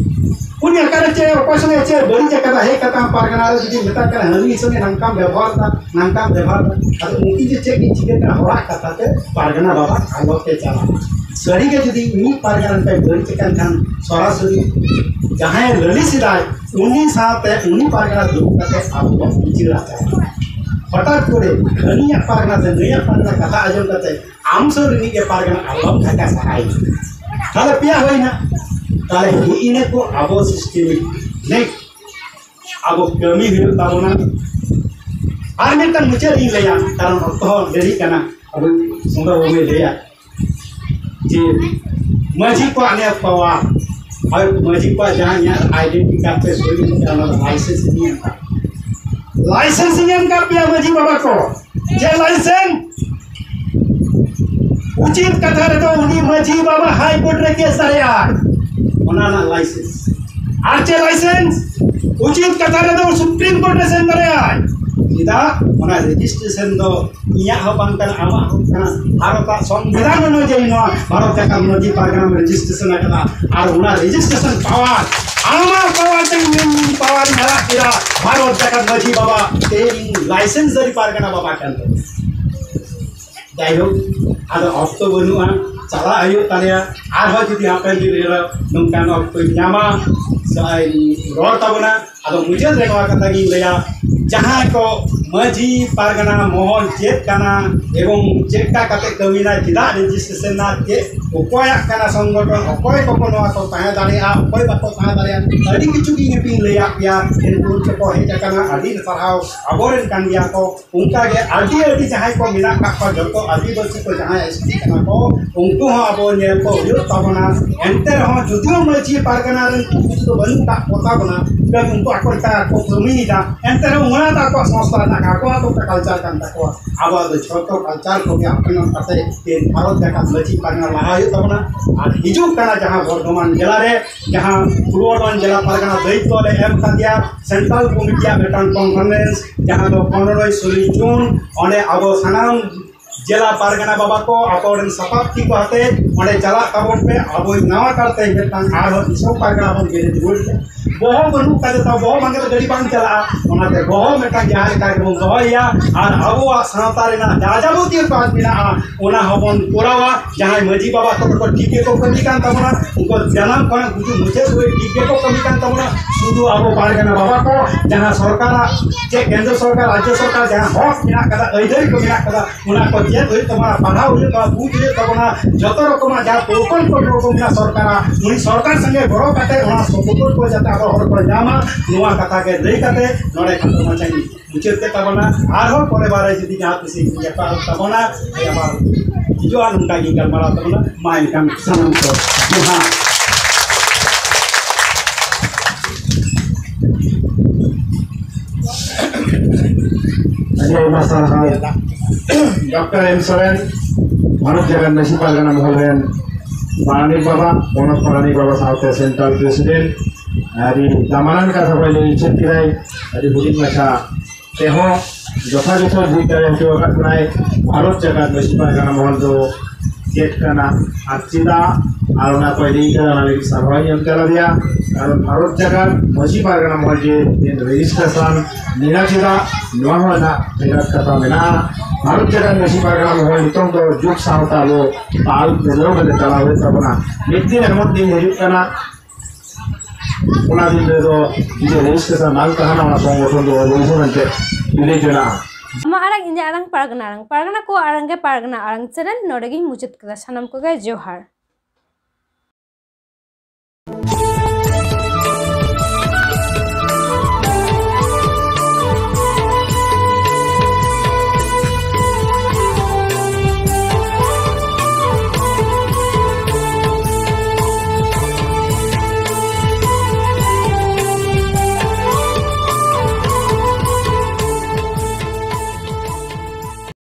ᱩᱱᱤ ᱚᱠᱟᱨᱮ ᱪᱮᱫ, ᱚᱠᱚᱭ ᱥᱚᱸᱜᱮ ᱪᱮᱫ ᱵᱟᱹᱲᱤᱡ ᱟᱠᱟᱫᱟ, ᱦᱮᱡ ᱠᱟᱛᱮ ᱟᱢ ᱯᱟᱨᱜᱟᱱᱟ ᱨᱮ ᱡᱩᱫᱤ ᱢᱮᱛᱟᱜ ᱠᱟᱱᱟ, "ᱦᱟᱹᱱᱤ ᱥᱚᱸᱜᱮ ᱱᱚᱝᱠᱟᱢ ᱵᱮᱵᱚᱦᱟᱨ ᱮᱫᱟ, ᱱᱚᱝᱠᱟᱢ ᱵᱮᱵᱚᱦᱟᱨ ᱮᱫᱟ", ᱟᱫᱚ ᱩᱱᱠᱤᱱ ᱡᱮ ᱪᱮᱫ ᱠᱤᱱ ᱪᱤᱠᱟᱹ ᱠᱟᱜᱼᱟ, ᱦᱚᱲᱟᱜ ᱠᱟᱛᱷᱟ ᱛᱮ ᱯᱟᱨᱜᱟᱱᱟ ᱵᱟᱵᱟ ᱟᱞᱚ ᱯᱮ ᱪᱟᱞᱟᱜᱼᱟ᱾ ᱥᱟᱹᱨᱤᱜᱮ ᱡᱩᱫᱤ ᱢᱤᱫ ᱯᱟᱨᱜᱟᱱᱟ ᱨᱮ ᱵᱟᱹᱲᱤᱡ ᱟᱠᱟᱱ ᱠᱷᱟᱱ, ᱥᱚᱨᱟᱥᱚᱨᱤ ᱡᱟᱦᱟᱸᱭ ᱞᱟᱹᱞᱤᱥ ᱮᱫᱟᱭ, ᱩᱱᱤ ᱥᱟᱶᱛᱮ ᱩᱱᱤ ᱯᱟᱨᱜᱟᱱᱟ ᱫᱩᱲᱩᱵ ᱠᱟᱛᱮ ᱟᱵᱚ ᱵᱚᱱ ᱵᱤᱪᱟᱹᱨ ᱟᱪᱟᱨᱟ᱾ ᱦᱚᱴᱟᱛ ᱠᱚᱨᱮ ᱦᱟᱹᱱᱤᱭᱟᱜ ᱯᱟᱨᱜᱟᱱᱟ ᱥᱮ ᱱᱩᱭᱟᱜ ᱯᱟᱨᱜᱟᱱᱟ ᱠᱟᱛᱷᱟ ᱟᱸᱡᱚᱢ ᱠᱟᱛᱮ ᱟᱢ ᱥᱩᱨ ᱨᱤᱱᱤᱡ ᱜᱮ ᱯᱟᱨᱜᱟᱱᱟ ᱟᱞᱚᱢ ᱠᱟᱛᱷᱟ ᱥᱟᱦᱟᱭ᱾ ᱛᱟᱦᱞᱮ ᱯᱮᱭᱟ ᱦᱩᱭᱱᱟ᱾ ᱛᱟᱦᱞᱮ ᱦᱮᱸ, ᱤᱱᱟᱹ ᱠᱚ ᱟᱵᱚ ᱥᱤᱥᱴᱮᱢ ᱱᱮᱠ ᱟᱵᱚ ᱠᱟᱹᱢᱤ ᱦᱩᱭᱩᱜ ᱛᱟᱵᱚᱱᱟ᱾ ᱟᱨ ᱢᱤᱫᱴᱟᱝ ᱢᱩᱪᱟᱹᱫ ᱤᱧ ᱞᱟᱹᱭᱟ, ᱠᱟᱨᱚᱱ ᱚᱠᱛᱚ ᱦᱚᱸ ᱰᱮᱨᱤᱜ ᱠᱟᱱᱟ, ᱟᱵᱚ ᱥᱚᱸᱜᱮ ᱵᱚᱱ ᱞᱟᱹᱭᱟ ᱡᱮ ᱢᱟᱹᱡᱷᱤ ᱠᱚᱣᱟᱜ ᱱᱤᱭᱟᱹ ᱯᱟᱣᱟᱨ, ᱟᱨ ᱢᱟᱹᱡᱷᱤ ᱠᱚᱣᱟᱜ ᱡᱟᱦᱟᱸ ᱤᱧᱟᱹᱜ ᱟᱭᱰᱮᱱᱴᱤ ᱠᱟᱨᱰ ᱛᱮ ᱥᱳᱭ ᱢᱮᱱᱟᱜᱼᱟ, ᱚᱱᱟ ᱫᱚ ᱞᱟᱭᱥᱮᱱᱥ ᱤᱧ ᱮᱢ ᱠᱟᱜ, ᱞᱟᱭᱥᱮᱱᱥ ᱤᱧ ᱮᱢ ᱠᱟᱜ ᱯᱮᱭᱟ ᱢᱟᱹᱡᱷᱤ ᱵᱟᱵᱟ ᱠᱚ, ᱡᱮ ᱞᱟᱭᱥᱮᱱᱥ ᱩᱪᱤᱛ ᱠᱟᱛᱷᱟ ᱨᱮᱫᱚ ᱩᱱᱤ ᱢᱟᱹᱡᱷᱤ ᱵᱟᱵᱟ ᱦᱟᱭ ᱠᱳᱨᱴ ᱨᱮ ᱠᱮᱥ ᱫᱟᱲᱮᱭᱟᱜᱼᱟ, ᱚᱱᱟ ᱨᱮᱱᱟᱜ ᱞᱟᱭᱥᱮᱱᱥ᱾ ᱟᱨ ᱪᱮᱫ ᱞᱟᱭᱥᱮᱱᱥ? ᱩᱪᱤᱛ ᱠᱟᱛᱷᱟ ᱨᱮᱫᱚ ᱥᱩᱯᱨᱤᱢ ᱠᱳᱨᱴ ᱨᱮ ᱥᱮᱱ ᱫᱟᱲᱮᱭᱟᱜᱼᱟᱭ᱾ ᱪᱮᱫᱟᱜ? ᱚᱱᱟ ᱨᱮᱡᱤᱥᱴᱨᱮᱥᱚᱱ ᱫᱚ ᱤᱧᱟᱹᱜ ᱦᱚᱸ ᱵᱟᱝ ᱠᱟᱱᱟ, ᱟᱢᱟᱜ ᱦᱚᱸ ᱠᱟᱱᱟ᱾ ᱵᱷᱟᱨᱚᱛᱟᱜ ᱥᱚᱝᱵᱤᱫᱷᱟᱱ ᱚᱱᱩᱡᱟᱭᱤ ᱱᱚᱣᱟ ᱵᱷᱟᱨᱚᱛ ᱡᱟᱠᱟᱛ ᱢᱟᱹᱡᱷᱤ ᱯᱟᱨᱜᱟᱱᱟᱢ ᱨᱮᱡᱤᱥᱴᱨᱮᱥᱚᱱ ᱟᱠᱟᱫᱟ᱾ ᱟᱨ ᱚᱱᱟ ᱨᱮᱡᱤᱥᱴᱨᱮᱥᱚᱱ ᱯᱟᱣᱟᱨ, ᱟᱢᱟᱜ ᱯᱟᱣᱟᱨ ᱛᱮ ᱤᱧ ᱯᱟᱣᱟᱨ ᱤᱧ ᱟᱲᱟᱜ ᱠᱮᱫᱟ᱾ ᱵᱷᱟᱨᱚᱛ ᱡᱟᱠᱟᱛ ᱢᱟᱹᱡᱷᱤ ᱵᱟᱵᱟ ᱛᱮᱦᱮᱧ ᱞᱟᱭᱥᱮᱱᱥ ᱫᱟᱨᱤ ᱯᱟᱨᱜᱟᱱᱟ ᱵᱟᱵᱟ ᱠᱟᱱ ᱛᱟᱵᱚᱱᱟ᱾ ᱡᱟᱭᱦᱳᱠ, ᱟᱫᱚ ᱚᱠᱛᱚ ᱵᱟᱹᱱᱩᱜᱼᱟ, ᱪᱟᱞᱟᱜ ᱦᱩᱭᱩᱜ ᱛᱟᱞᱮᱭᱟ᱾ ᱟᱨᱦᱚᱸ ᱡᱩᱫᱤ ᱦᱟᱯᱮᱱ ᱫᱤᱱ ᱨᱮ ᱱᱚᱝᱠᱟᱱ ᱚᱠᱛᱚᱧ ᱧᱟᱢᱟ, ᱥᱮ ᱨᱚᱲ ᱛᱟᱵᱚᱱᱟ᱾ ᱟᱫᱚ ᱢᱩᱪᱟᱹᱫ ᱨᱮ ᱱᱚᱣᱟ ᱠᱟᱛᱷᱟ ᱜᱤᱧ ᱞᱟᱹᱭᱟ, ᱡᱟᱦᱟᱸᱭ ᱠᱚ ᱢᱟᱹᱡᱷᱤ ᱯᱟᱨᱜᱟᱱᱟ ᱢᱚᱦᱚᱞ ᱪᱮᱫ ᱠᱟᱱᱟ ᱮᱵᱚᱝ ᱪᱮᱫ ᱞᱮᱠᱟ ᱠᱟᱛᱮ ᱠᱟᱹᱢᱤᱱᱟ, ᱪᱮᱫᱟᱜ ᱨᱮᱡᱤᱥᱴᱨᱮᱥᱚᱱ ᱱᱟ, ᱪᱮᱫ ᱚᱠᱚᱭᱟᱜ ᱠᱟᱱᱟ ᱥᱚᱝᱜᱚᱴᱷᱚᱱ, ᱚᱠᱚᱭ ᱠᱚᱠᱚ ᱱᱚᱣᱟ ᱠᱚ ᱛᱟᱦᱮᱸ ᱫᱟᱲᱮᱭᱟᱜᱼᱟ, ᱚᱠᱚᱭ ᱵᱟᱠᱚ ᱛᱟᱦᱮᱸ ᱫᱟᱲᱮᱭᱟᱜᱼᱟ, ᱟᱹᱰᱤ ᱠᱤᱪᱷᱩ ᱜᱮ ᱤᱧ ᱦᱚᱸᱧ ᱞᱟᱹᱭᱟᱫ ᱯᱮᱭᱟ᱾ ᱮᱱᱠᱩ ᱠᱚ ᱦᱮᱡ ᱟᱠᱟᱱᱟ, ᱟᱹᱰᱤ ᱥᱟᱨᱦᱟᱣ, ᱟᱵᱚᱨᱮᱱ ᱠᱟᱱ ᱜᱮᱭᱟ ᱠᱚ᱾ ᱚᱱᱠᱟᱜᱮ ᱟᱹᱰᱤ ᱟᱹᱰᱤ ᱡᱟᱦᱟᱸᱭ ᱠᱚ ᱢᱮᱱᱟᱜ ᱠᱟᱜ ᱠᱚᱣᱟ, ᱡᱚᱛᱚ ᱟᱹᱫᱤᱵᱟᱹᱥᱤ ᱠᱚ ᱡᱟᱦᱟᱸᱭ ᱮᱥ ᱴᱤ ᱠᱟᱱᱟ ᱠᱚ, ᱩᱱᱠᱩ ᱦᱚᱸ ᱟᱵᱚ ᱧᱮᱞ ᱠᱚ ᱦᱩᱭᱩᱜ ᱛᱟᱵᱚᱱᱟ᱾ ᱮᱱᱛᱮ ᱨᱮᱦᱚᱸ ᱡᱩᱫᱤᱭᱳ ᱢᱟᱹᱡᱷᱤ ᱯᱟᱨᱜᱟᱱᱟ ᱨᱮᱱ ᱠᱚ ᱠᱤᱪᱷᱩ ᱫᱚ ᱵᱟᱹᱱᱩᱜ ᱠᱟᱜ ᱠᱚ ᱛᱟᱵᱚᱱᱟ, ᱛᱚᱵᱮ ᱩᱱᱠᱩ ᱟᱠᱚ ᱞᱮᱠᱟ ᱠᱚ ᱠᱟᱹᱢᱤᱭᱮᱫᱟ, ᱮᱱᱛᱮ ᱨᱮᱦᱚᱸ ᱚᱱᱟ ᱫᱚ ᱟᱠᱚᱣᱟᱜ ᱥᱚᱝᱥᱛᱷᱟ ᱨᱮᱱᱟᱜ ᱟᱠᱚᱣᱟᱜ ᱫᱚ ᱠᱟᱞᱪᱟᱨ ᱠᱟᱱ ᱛᱟᱠᱚᱣᱟ᱾ ᱟᱵᱚᱣᱟᱜ ᱫᱚ ᱡᱷᱚᱛᱚ ᱠᱟᱞᱪᱟᱨ ᱠᱚᱜᱮ ᱟᱯᱱᱟᱨ ᱠᱟᱛᱮ ᱛᱮᱦᱮᱧ ᱵᱷᱟᱨᱚᱛ ᱡᱟᱠᱟᱛ ᱢᱟᱹᱡᱷᱤ ᱯᱟᱨᱜᱟᱱᱟ ᱞᱟᱦᱟ ᱦᱩᱭᱩᱜ ᱛᱟᱵᱚᱱᱟ᱾ ᱟᱨ ᱦᱤᱡᱩᱜ ᱠᱟᱱᱟ ᱡᱟᱦᱟᱸ ᱵᱚᱨᱫᱷᱚᱢᱟᱱ ᱡᱮᱞᱟ ᱨᱮ ᱡᱟᱦᱟᱸ ᱯᱩᱨᱩᱵᱚᱨᱫᱷᱚᱢᱟᱱ ᱡᱮᱞᱟ ᱯᱟᱨᱜᱟᱱᱟ ᱫᱟᱭᱤᱛᱛᱚ ᱞᱮ ᱮᱢ ᱠᱟᱫᱮᱭᱟ, ᱥᱮᱱᱴᱨᱟᱞ ᱠᱚᱢᱤᱴᱤᱭᱟᱜ ᱢᱤᱫᱴᱟᱝ ᱠᱚᱱᱯᱷᱟᱨᱮᱱᱥ, ᱡᱟᱦᱟᱸ ᱫᱚ ᱯᱚᱱᱨᱚᱭ ᱥᱳᱞᱳᱭ ᱡᱩᱱ, ᱚᱸᱰᱮ ᱟᱵᱚ ᱥᱟᱱᱟᱢ ᱡᱮᱞᱟ ᱯᱟᱨᱜᱟᱱᱟ ᱵᱟᱵᱟ ᱠᱚ ᱟᱠᱚ ᱨᱮᱱ ᱥᱟᱯᱟᱵ ᱛᱤ ᱠᱚ ᱟᱛᱮ ᱚᱸᱰᱮ ᱪᱟᱞᱟᱜ ᱛᱟᱵᱚᱱ ᱯᱮ᱾ ᱟᱵᱚ ᱱᱟᱣᱟ ᱠᱟᱨᱛᱮ ᱢᱤᱫᱴᱟᱝ ᱟᱨᱦᱚᱸ ᱫᱤᱥᱚᱢ ᱯᱟᱨᱜᱟᱱᱟ ᱵᱚᱱ ᱵᱮᱨᱮᱫ ᱨᱩᱣᱟᱹᱲ ᱠᱮᱫᱟ᱾ ᱵᱚᱦᱚᱜ ᱵᱟᱹᱱᱩᱜ ᱠᱷᱟᱡ ᱫᱚ ᱵᱚᱦᱚᱜ ᱵᱟᱝ ᱠᱟᱛᱮ ᱜᱟᱹᱰᱤ ᱵᱟᱝ ᱪᱟᱞᱟᱜᱼᱟ᱾ ᱚᱱᱟᱛᱮ ᱵᱚᱦᱚᱜ ᱢᱤᱫᱴᱟᱝ ᱡᱟᱦᱟᱸ ᱞᱮᱠᱟ ᱜᱮᱵᱚᱱ ᱫᱚᱦᱚᱭᱮᱭᱟ ᱟᱨ ᱟᱵᱚᱣᱟᱜ ᱥᱟᱶᱛᱟ ᱨᱮᱱᱟᱜ ᱡᱟ ᱡᱟᱵᱚᱛᱤᱭᱚ ᱠᱟᱡᱽ ᱢᱮᱱᱟᱜᱼᱟ, ᱚᱱᱟ ᱦᱚᱸᱵᱚᱱ ᱠᱚᱨᱟᱣᱟ᱾ ᱡᱟᱦᱟᱸᱭ ᱢᱟᱹᱡᱷᱤ ᱵᱟᱵᱟ ᱛᱟᱠᱚ ᱠᱚ ᱴᱷᱤᱠ ᱜᱮᱠᱚ ᱠᱟᱹᱢᱤ ᱠᱟᱱ ᱛᱟᱵᱚᱱᱟ, ᱩᱱᱠᱩ ᱡᱟᱱᱟᱢ ᱠᱷᱚᱱᱟᱜ ᱜᱩᱡᱩᱜ ᱢᱩᱪᱟᱹᱫ ᱫᱷᱟᱹᱵᱤᱡ ᱴᱷᱤᱠ ᱜᱮᱠᱚ ᱠᱟᱹᱢᱤ ᱠᱟᱱ ᱛᱟᱵᱚᱱᱟ᱾ ᱥᱩᱫᱷᱩ ᱟᱵᱚ ᱯᱟᱨᱜᱟᱱᱟ ᱵᱟᱵᱟ ᱠᱚ ᱡᱟᱦᱟᱸ ᱥᱚᱨᱠᱟᱨᱟᱜ, ᱪᱮᱫ ᱠᱮᱱᱫᱨᱚ ᱥᱚᱨᱠᱟᱨ, ᱨᱟᱡᱽᱡᱚ ᱥᱚᱨᱠᱟᱨ ᱡᱟᱦᱟᱸ ᱦᱚᱠ ᱢᱮᱱᱟᱜ ᱠᱟᱫᱟ, ᱟᱹᱭᱫᱟᱹᱨᱤ ᱠᱚ ᱢᱮᱱᱟᱜ ᱠᱟᱫᱟ, ᱚᱱᱟ ᱠᱚ ᱪᱮᱫ ᱦᱩᱭᱩᱜ ᱛᱟᱵᱚᱱᱟ, ᱯᱟᱲᱦᱟᱣ ᱦᱩᱭᱩᱜ ᱛᱟᱵᱚᱱᱟ, ᱵᱩᱡᱽ ᱦᱩᱭᱩᱜ ᱛᱟᱵᱚᱱᱟ᱾ ᱡᱚᱛᱚ ᱨᱚᱠᱚᱢᱟᱜ ᱡᱟᱦᱟᱸ ᱯᱨᱚᱠᱚᱞᱯᱚ ᱠᱚ ᱢᱮᱱᱟᱜ ᱥᱚᱨᱠᱟᱨᱟᱜ, ᱩᱱᱤ ᱥᱚᱨᱠᱟᱨ ᱥᱚᱸᱜᱮ ᱜᱚᱲᱚ ᱠᱟᱛᱮ ᱚᱱᱟ ᱥᱚᱯᱚᱦᱚᱫ ᱠᱚ ᱡᱟᱛᱮ ᱟᱵᱚ ᱦᱚᱲ ᱠᱚ ᱧᱟᱢᱟ, ᱱᱚᱣᱟ ᱠᱟᱛᱷᱟ ᱜᱮ ᱞᱟᱹᱭ ᱠᱟᱛᱮ ᱱᱚᱰᱮ ᱠᱷᱟᱴᱚ ᱢᱟᱪᱷᱟᱧ ᱢᱩᱪᱟᱹᱫ ᱠᱮᱫ ᱛᱟᱵᱚᱱᱟ᱾ ᱟᱨᱦᱚᱸ ᱯᱚᱨᱮ ᱵᱟᱨᱮ ᱡᱩᱫᱤ ᱡᱟᱦᱟᱸ ᱛᱤᱥ ᱤᱧ ᱧᱟᱯᱟᱢ ᱛᱟᱵᱚᱱᱟ, ᱟᱵᱟᱨ ᱦᱤᱡᱩᱜᱼᱟ, ᱱᱚᱝᱠᱟ ᱜᱤᱧ ᱜᱟᱞᱢᱟᱨᱟᱣ ᱛᱟᱵᱚᱱᱟ᱾ ᱢᱟ ᱮᱱᱠᱷᱟᱱ ᱥᱟᱱᱟᱢ ᱠᱚ ᱡᱚᱦᱟᱨ᱾ ᱟᱹᱰᱤ ᱟᱭᱢᱟ ᱥᱟᱨᱦᱟᱣ ᱰᱚᱠᱴᱚᱨ ᱮᱢ ᱥᱚᱨᱮᱱ, ᱵᱷᱟᱨᱚᱛ ᱡᱟᱠᱟᱛ ᱢᱟᱹᱡᱷᱤ ᱯᱟᱨᱜᱟᱱᱟ ᱢᱚᱦᱚᱞ ᱨᱮᱱ ᱯᱟᱨᱟᱱᱤᱠ ᱵᱟᱵᱟ, ᱯᱚᱱᱚᱛ ᱯᱟᱨᱟᱱᱤᱠ ᱵᱟᱵᱟ ᱥᱟᱶᱛᱮ ᱥᱮᱱᱴᱨᱟᱞ ᱯᱨᱮᱥᱤᱰᱮᱱᱴ᱾ ᱟᱹᱰᱤ ᱫᱟᱢᱟᱱᱟᱱ ᱠᱟᱛᱷᱟ ᱠᱚᱭ ᱞᱟᱹᱭ ᱩᱪᱤᱛ ᱠᱮᱫᱟᱭ, ᱟᱹᱰᱤ ᱦᱩᱰᱤᱧ ᱢᱟᱪᱷᱟ ᱛᱮᱦᱚᱸ ᱡᱚᱛᱷᱟᱡᱚᱛᱷᱚ ᱵᱩᱡᱽ ᱫᱟᱲᱮ ᱦᱚᱪᱚ ᱟᱠᱟᱫ ᱵᱚᱱᱟᱭ᱾ ᱵᱷᱟᱨᱚᱛ ᱡᱟᱠᱟᱛ ᱢᱟᱹᱡᱷᱤ ᱯᱟᱨᱜᱟᱱᱟ ᱢᱚᱦᱚᱞ ᱫᱚ ᱪᱮᱫ ᱠᱟᱱᱟ ᱟᱨ ᱪᱮᱫᱟᱜ, ᱟᱨ ᱚᱱᱟ ᱠᱚᱭ ᱞᱟᱹᱭ ᱠᱟᱫᱟ, ᱚᱱᱟ ᱞᱟᱹᱜᱤᱫ ᱥᱟᱨᱦᱟᱣ ᱤᱧ ᱮᱢ ᱪᱟᱞ ᱟᱫᱮᱭᱟ᱾ ᱠᱟᱨᱚᱱ ᱵᱷᱟᱨᱚᱛ ᱡᱟᱠᱟᱛ ᱢᱟᱹᱡᱷᱤ ᱯᱟᱨᱜᱟᱱᱟ ᱢᱚᱦᱚᱞ ᱡᱮ ᱨᱮᱡᱤᱥᱴᱨᱮᱥᱚᱱ ᱢᱮᱱᱟᱜ ᱪᱮᱫᱟᱜ, ᱱᱚᱣᱟ ᱦᱚᱸ ᱨᱮᱱᱟᱜ ᱵᱷᱮᱜᱟᱨ ᱠᱟᱛᱷᱟ ᱢᱮᱱᱟᱜᱼᱟ᱾ ᱵᱷᱟᱨᱚᱛ ᱡᱟᱠᱟᱛ ᱢᱟᱹᱡᱷᱤ ᱯᱟᱨᱜᱟᱱᱟ ᱢᱚᱦᱚᱞ ᱱᱤᱛᱚᱝ ᱫᱚ ᱡᱩᱜᱽ ᱥᱟᱶᱛᱟ ᱟᱵᱚ ᱛᱟᱞ ᱢᱤᱞᱟᱹᱣ ᱠᱟᱛᱮ ᱪᱟᱞᱟᱣ ᱦᱩᱭᱩᱜ ᱛᱟᱵᱚᱱᱟ᱾ ᱢᱤᱫ ᱫᱤᱱ ᱮᱢᱚᱱ ᱫᱤᱱ ᱦᱤᱡᱩᱜ ᱠᱟᱱᱟ, ᱚᱱᱟ ᱫᱤᱱ ᱨᱮᱫᱚ ᱡᱮ ᱨᱮᱡᱤᱥᱴᱨᱮᱥᱚᱱ ᱵᱟᱝ ᱛᱟᱦᱮᱱᱟ, ᱚᱱᱟ ᱥᱚᱝᱜᱚᱴᱷᱚᱱ ᱫᱚ ᱵᱚᱱᱫᱷ ᱢᱮᱱᱛᱮ ᱵᱤᱫᱟᱹᱭ ᱪᱟᱞᱟᱜᱼᱟ᱾ ᱟᱢᱟᱜ ᱟᱲᱟᱝ, ᱤᱧᱟᱹᱜ ᱟᱲᱟᱝ, ᱯᱟᱨᱜᱟᱱᱟ ᱟᱲᱟᱝ, ᱯᱟᱨᱜᱟᱱᱟ ᱠᱚᱣᱟᱜ ᱟᱲᱟᱝ ᱜᱮ ᱯᱟᱨᱜᱟᱱᱟ ᱟᱲᱟᱝ ᱪᱮᱱᱮᱞ ᱱᱚᱰᱮ ᱜᱤᱧ ᱢᱩᱪᱟᱹᱫ ᱠᱮᱫᱟ᱾ ᱥᱟᱱᱟᱢ ᱠᱚᱜᱮ ᱡᱚᱦᱟᱨ᱾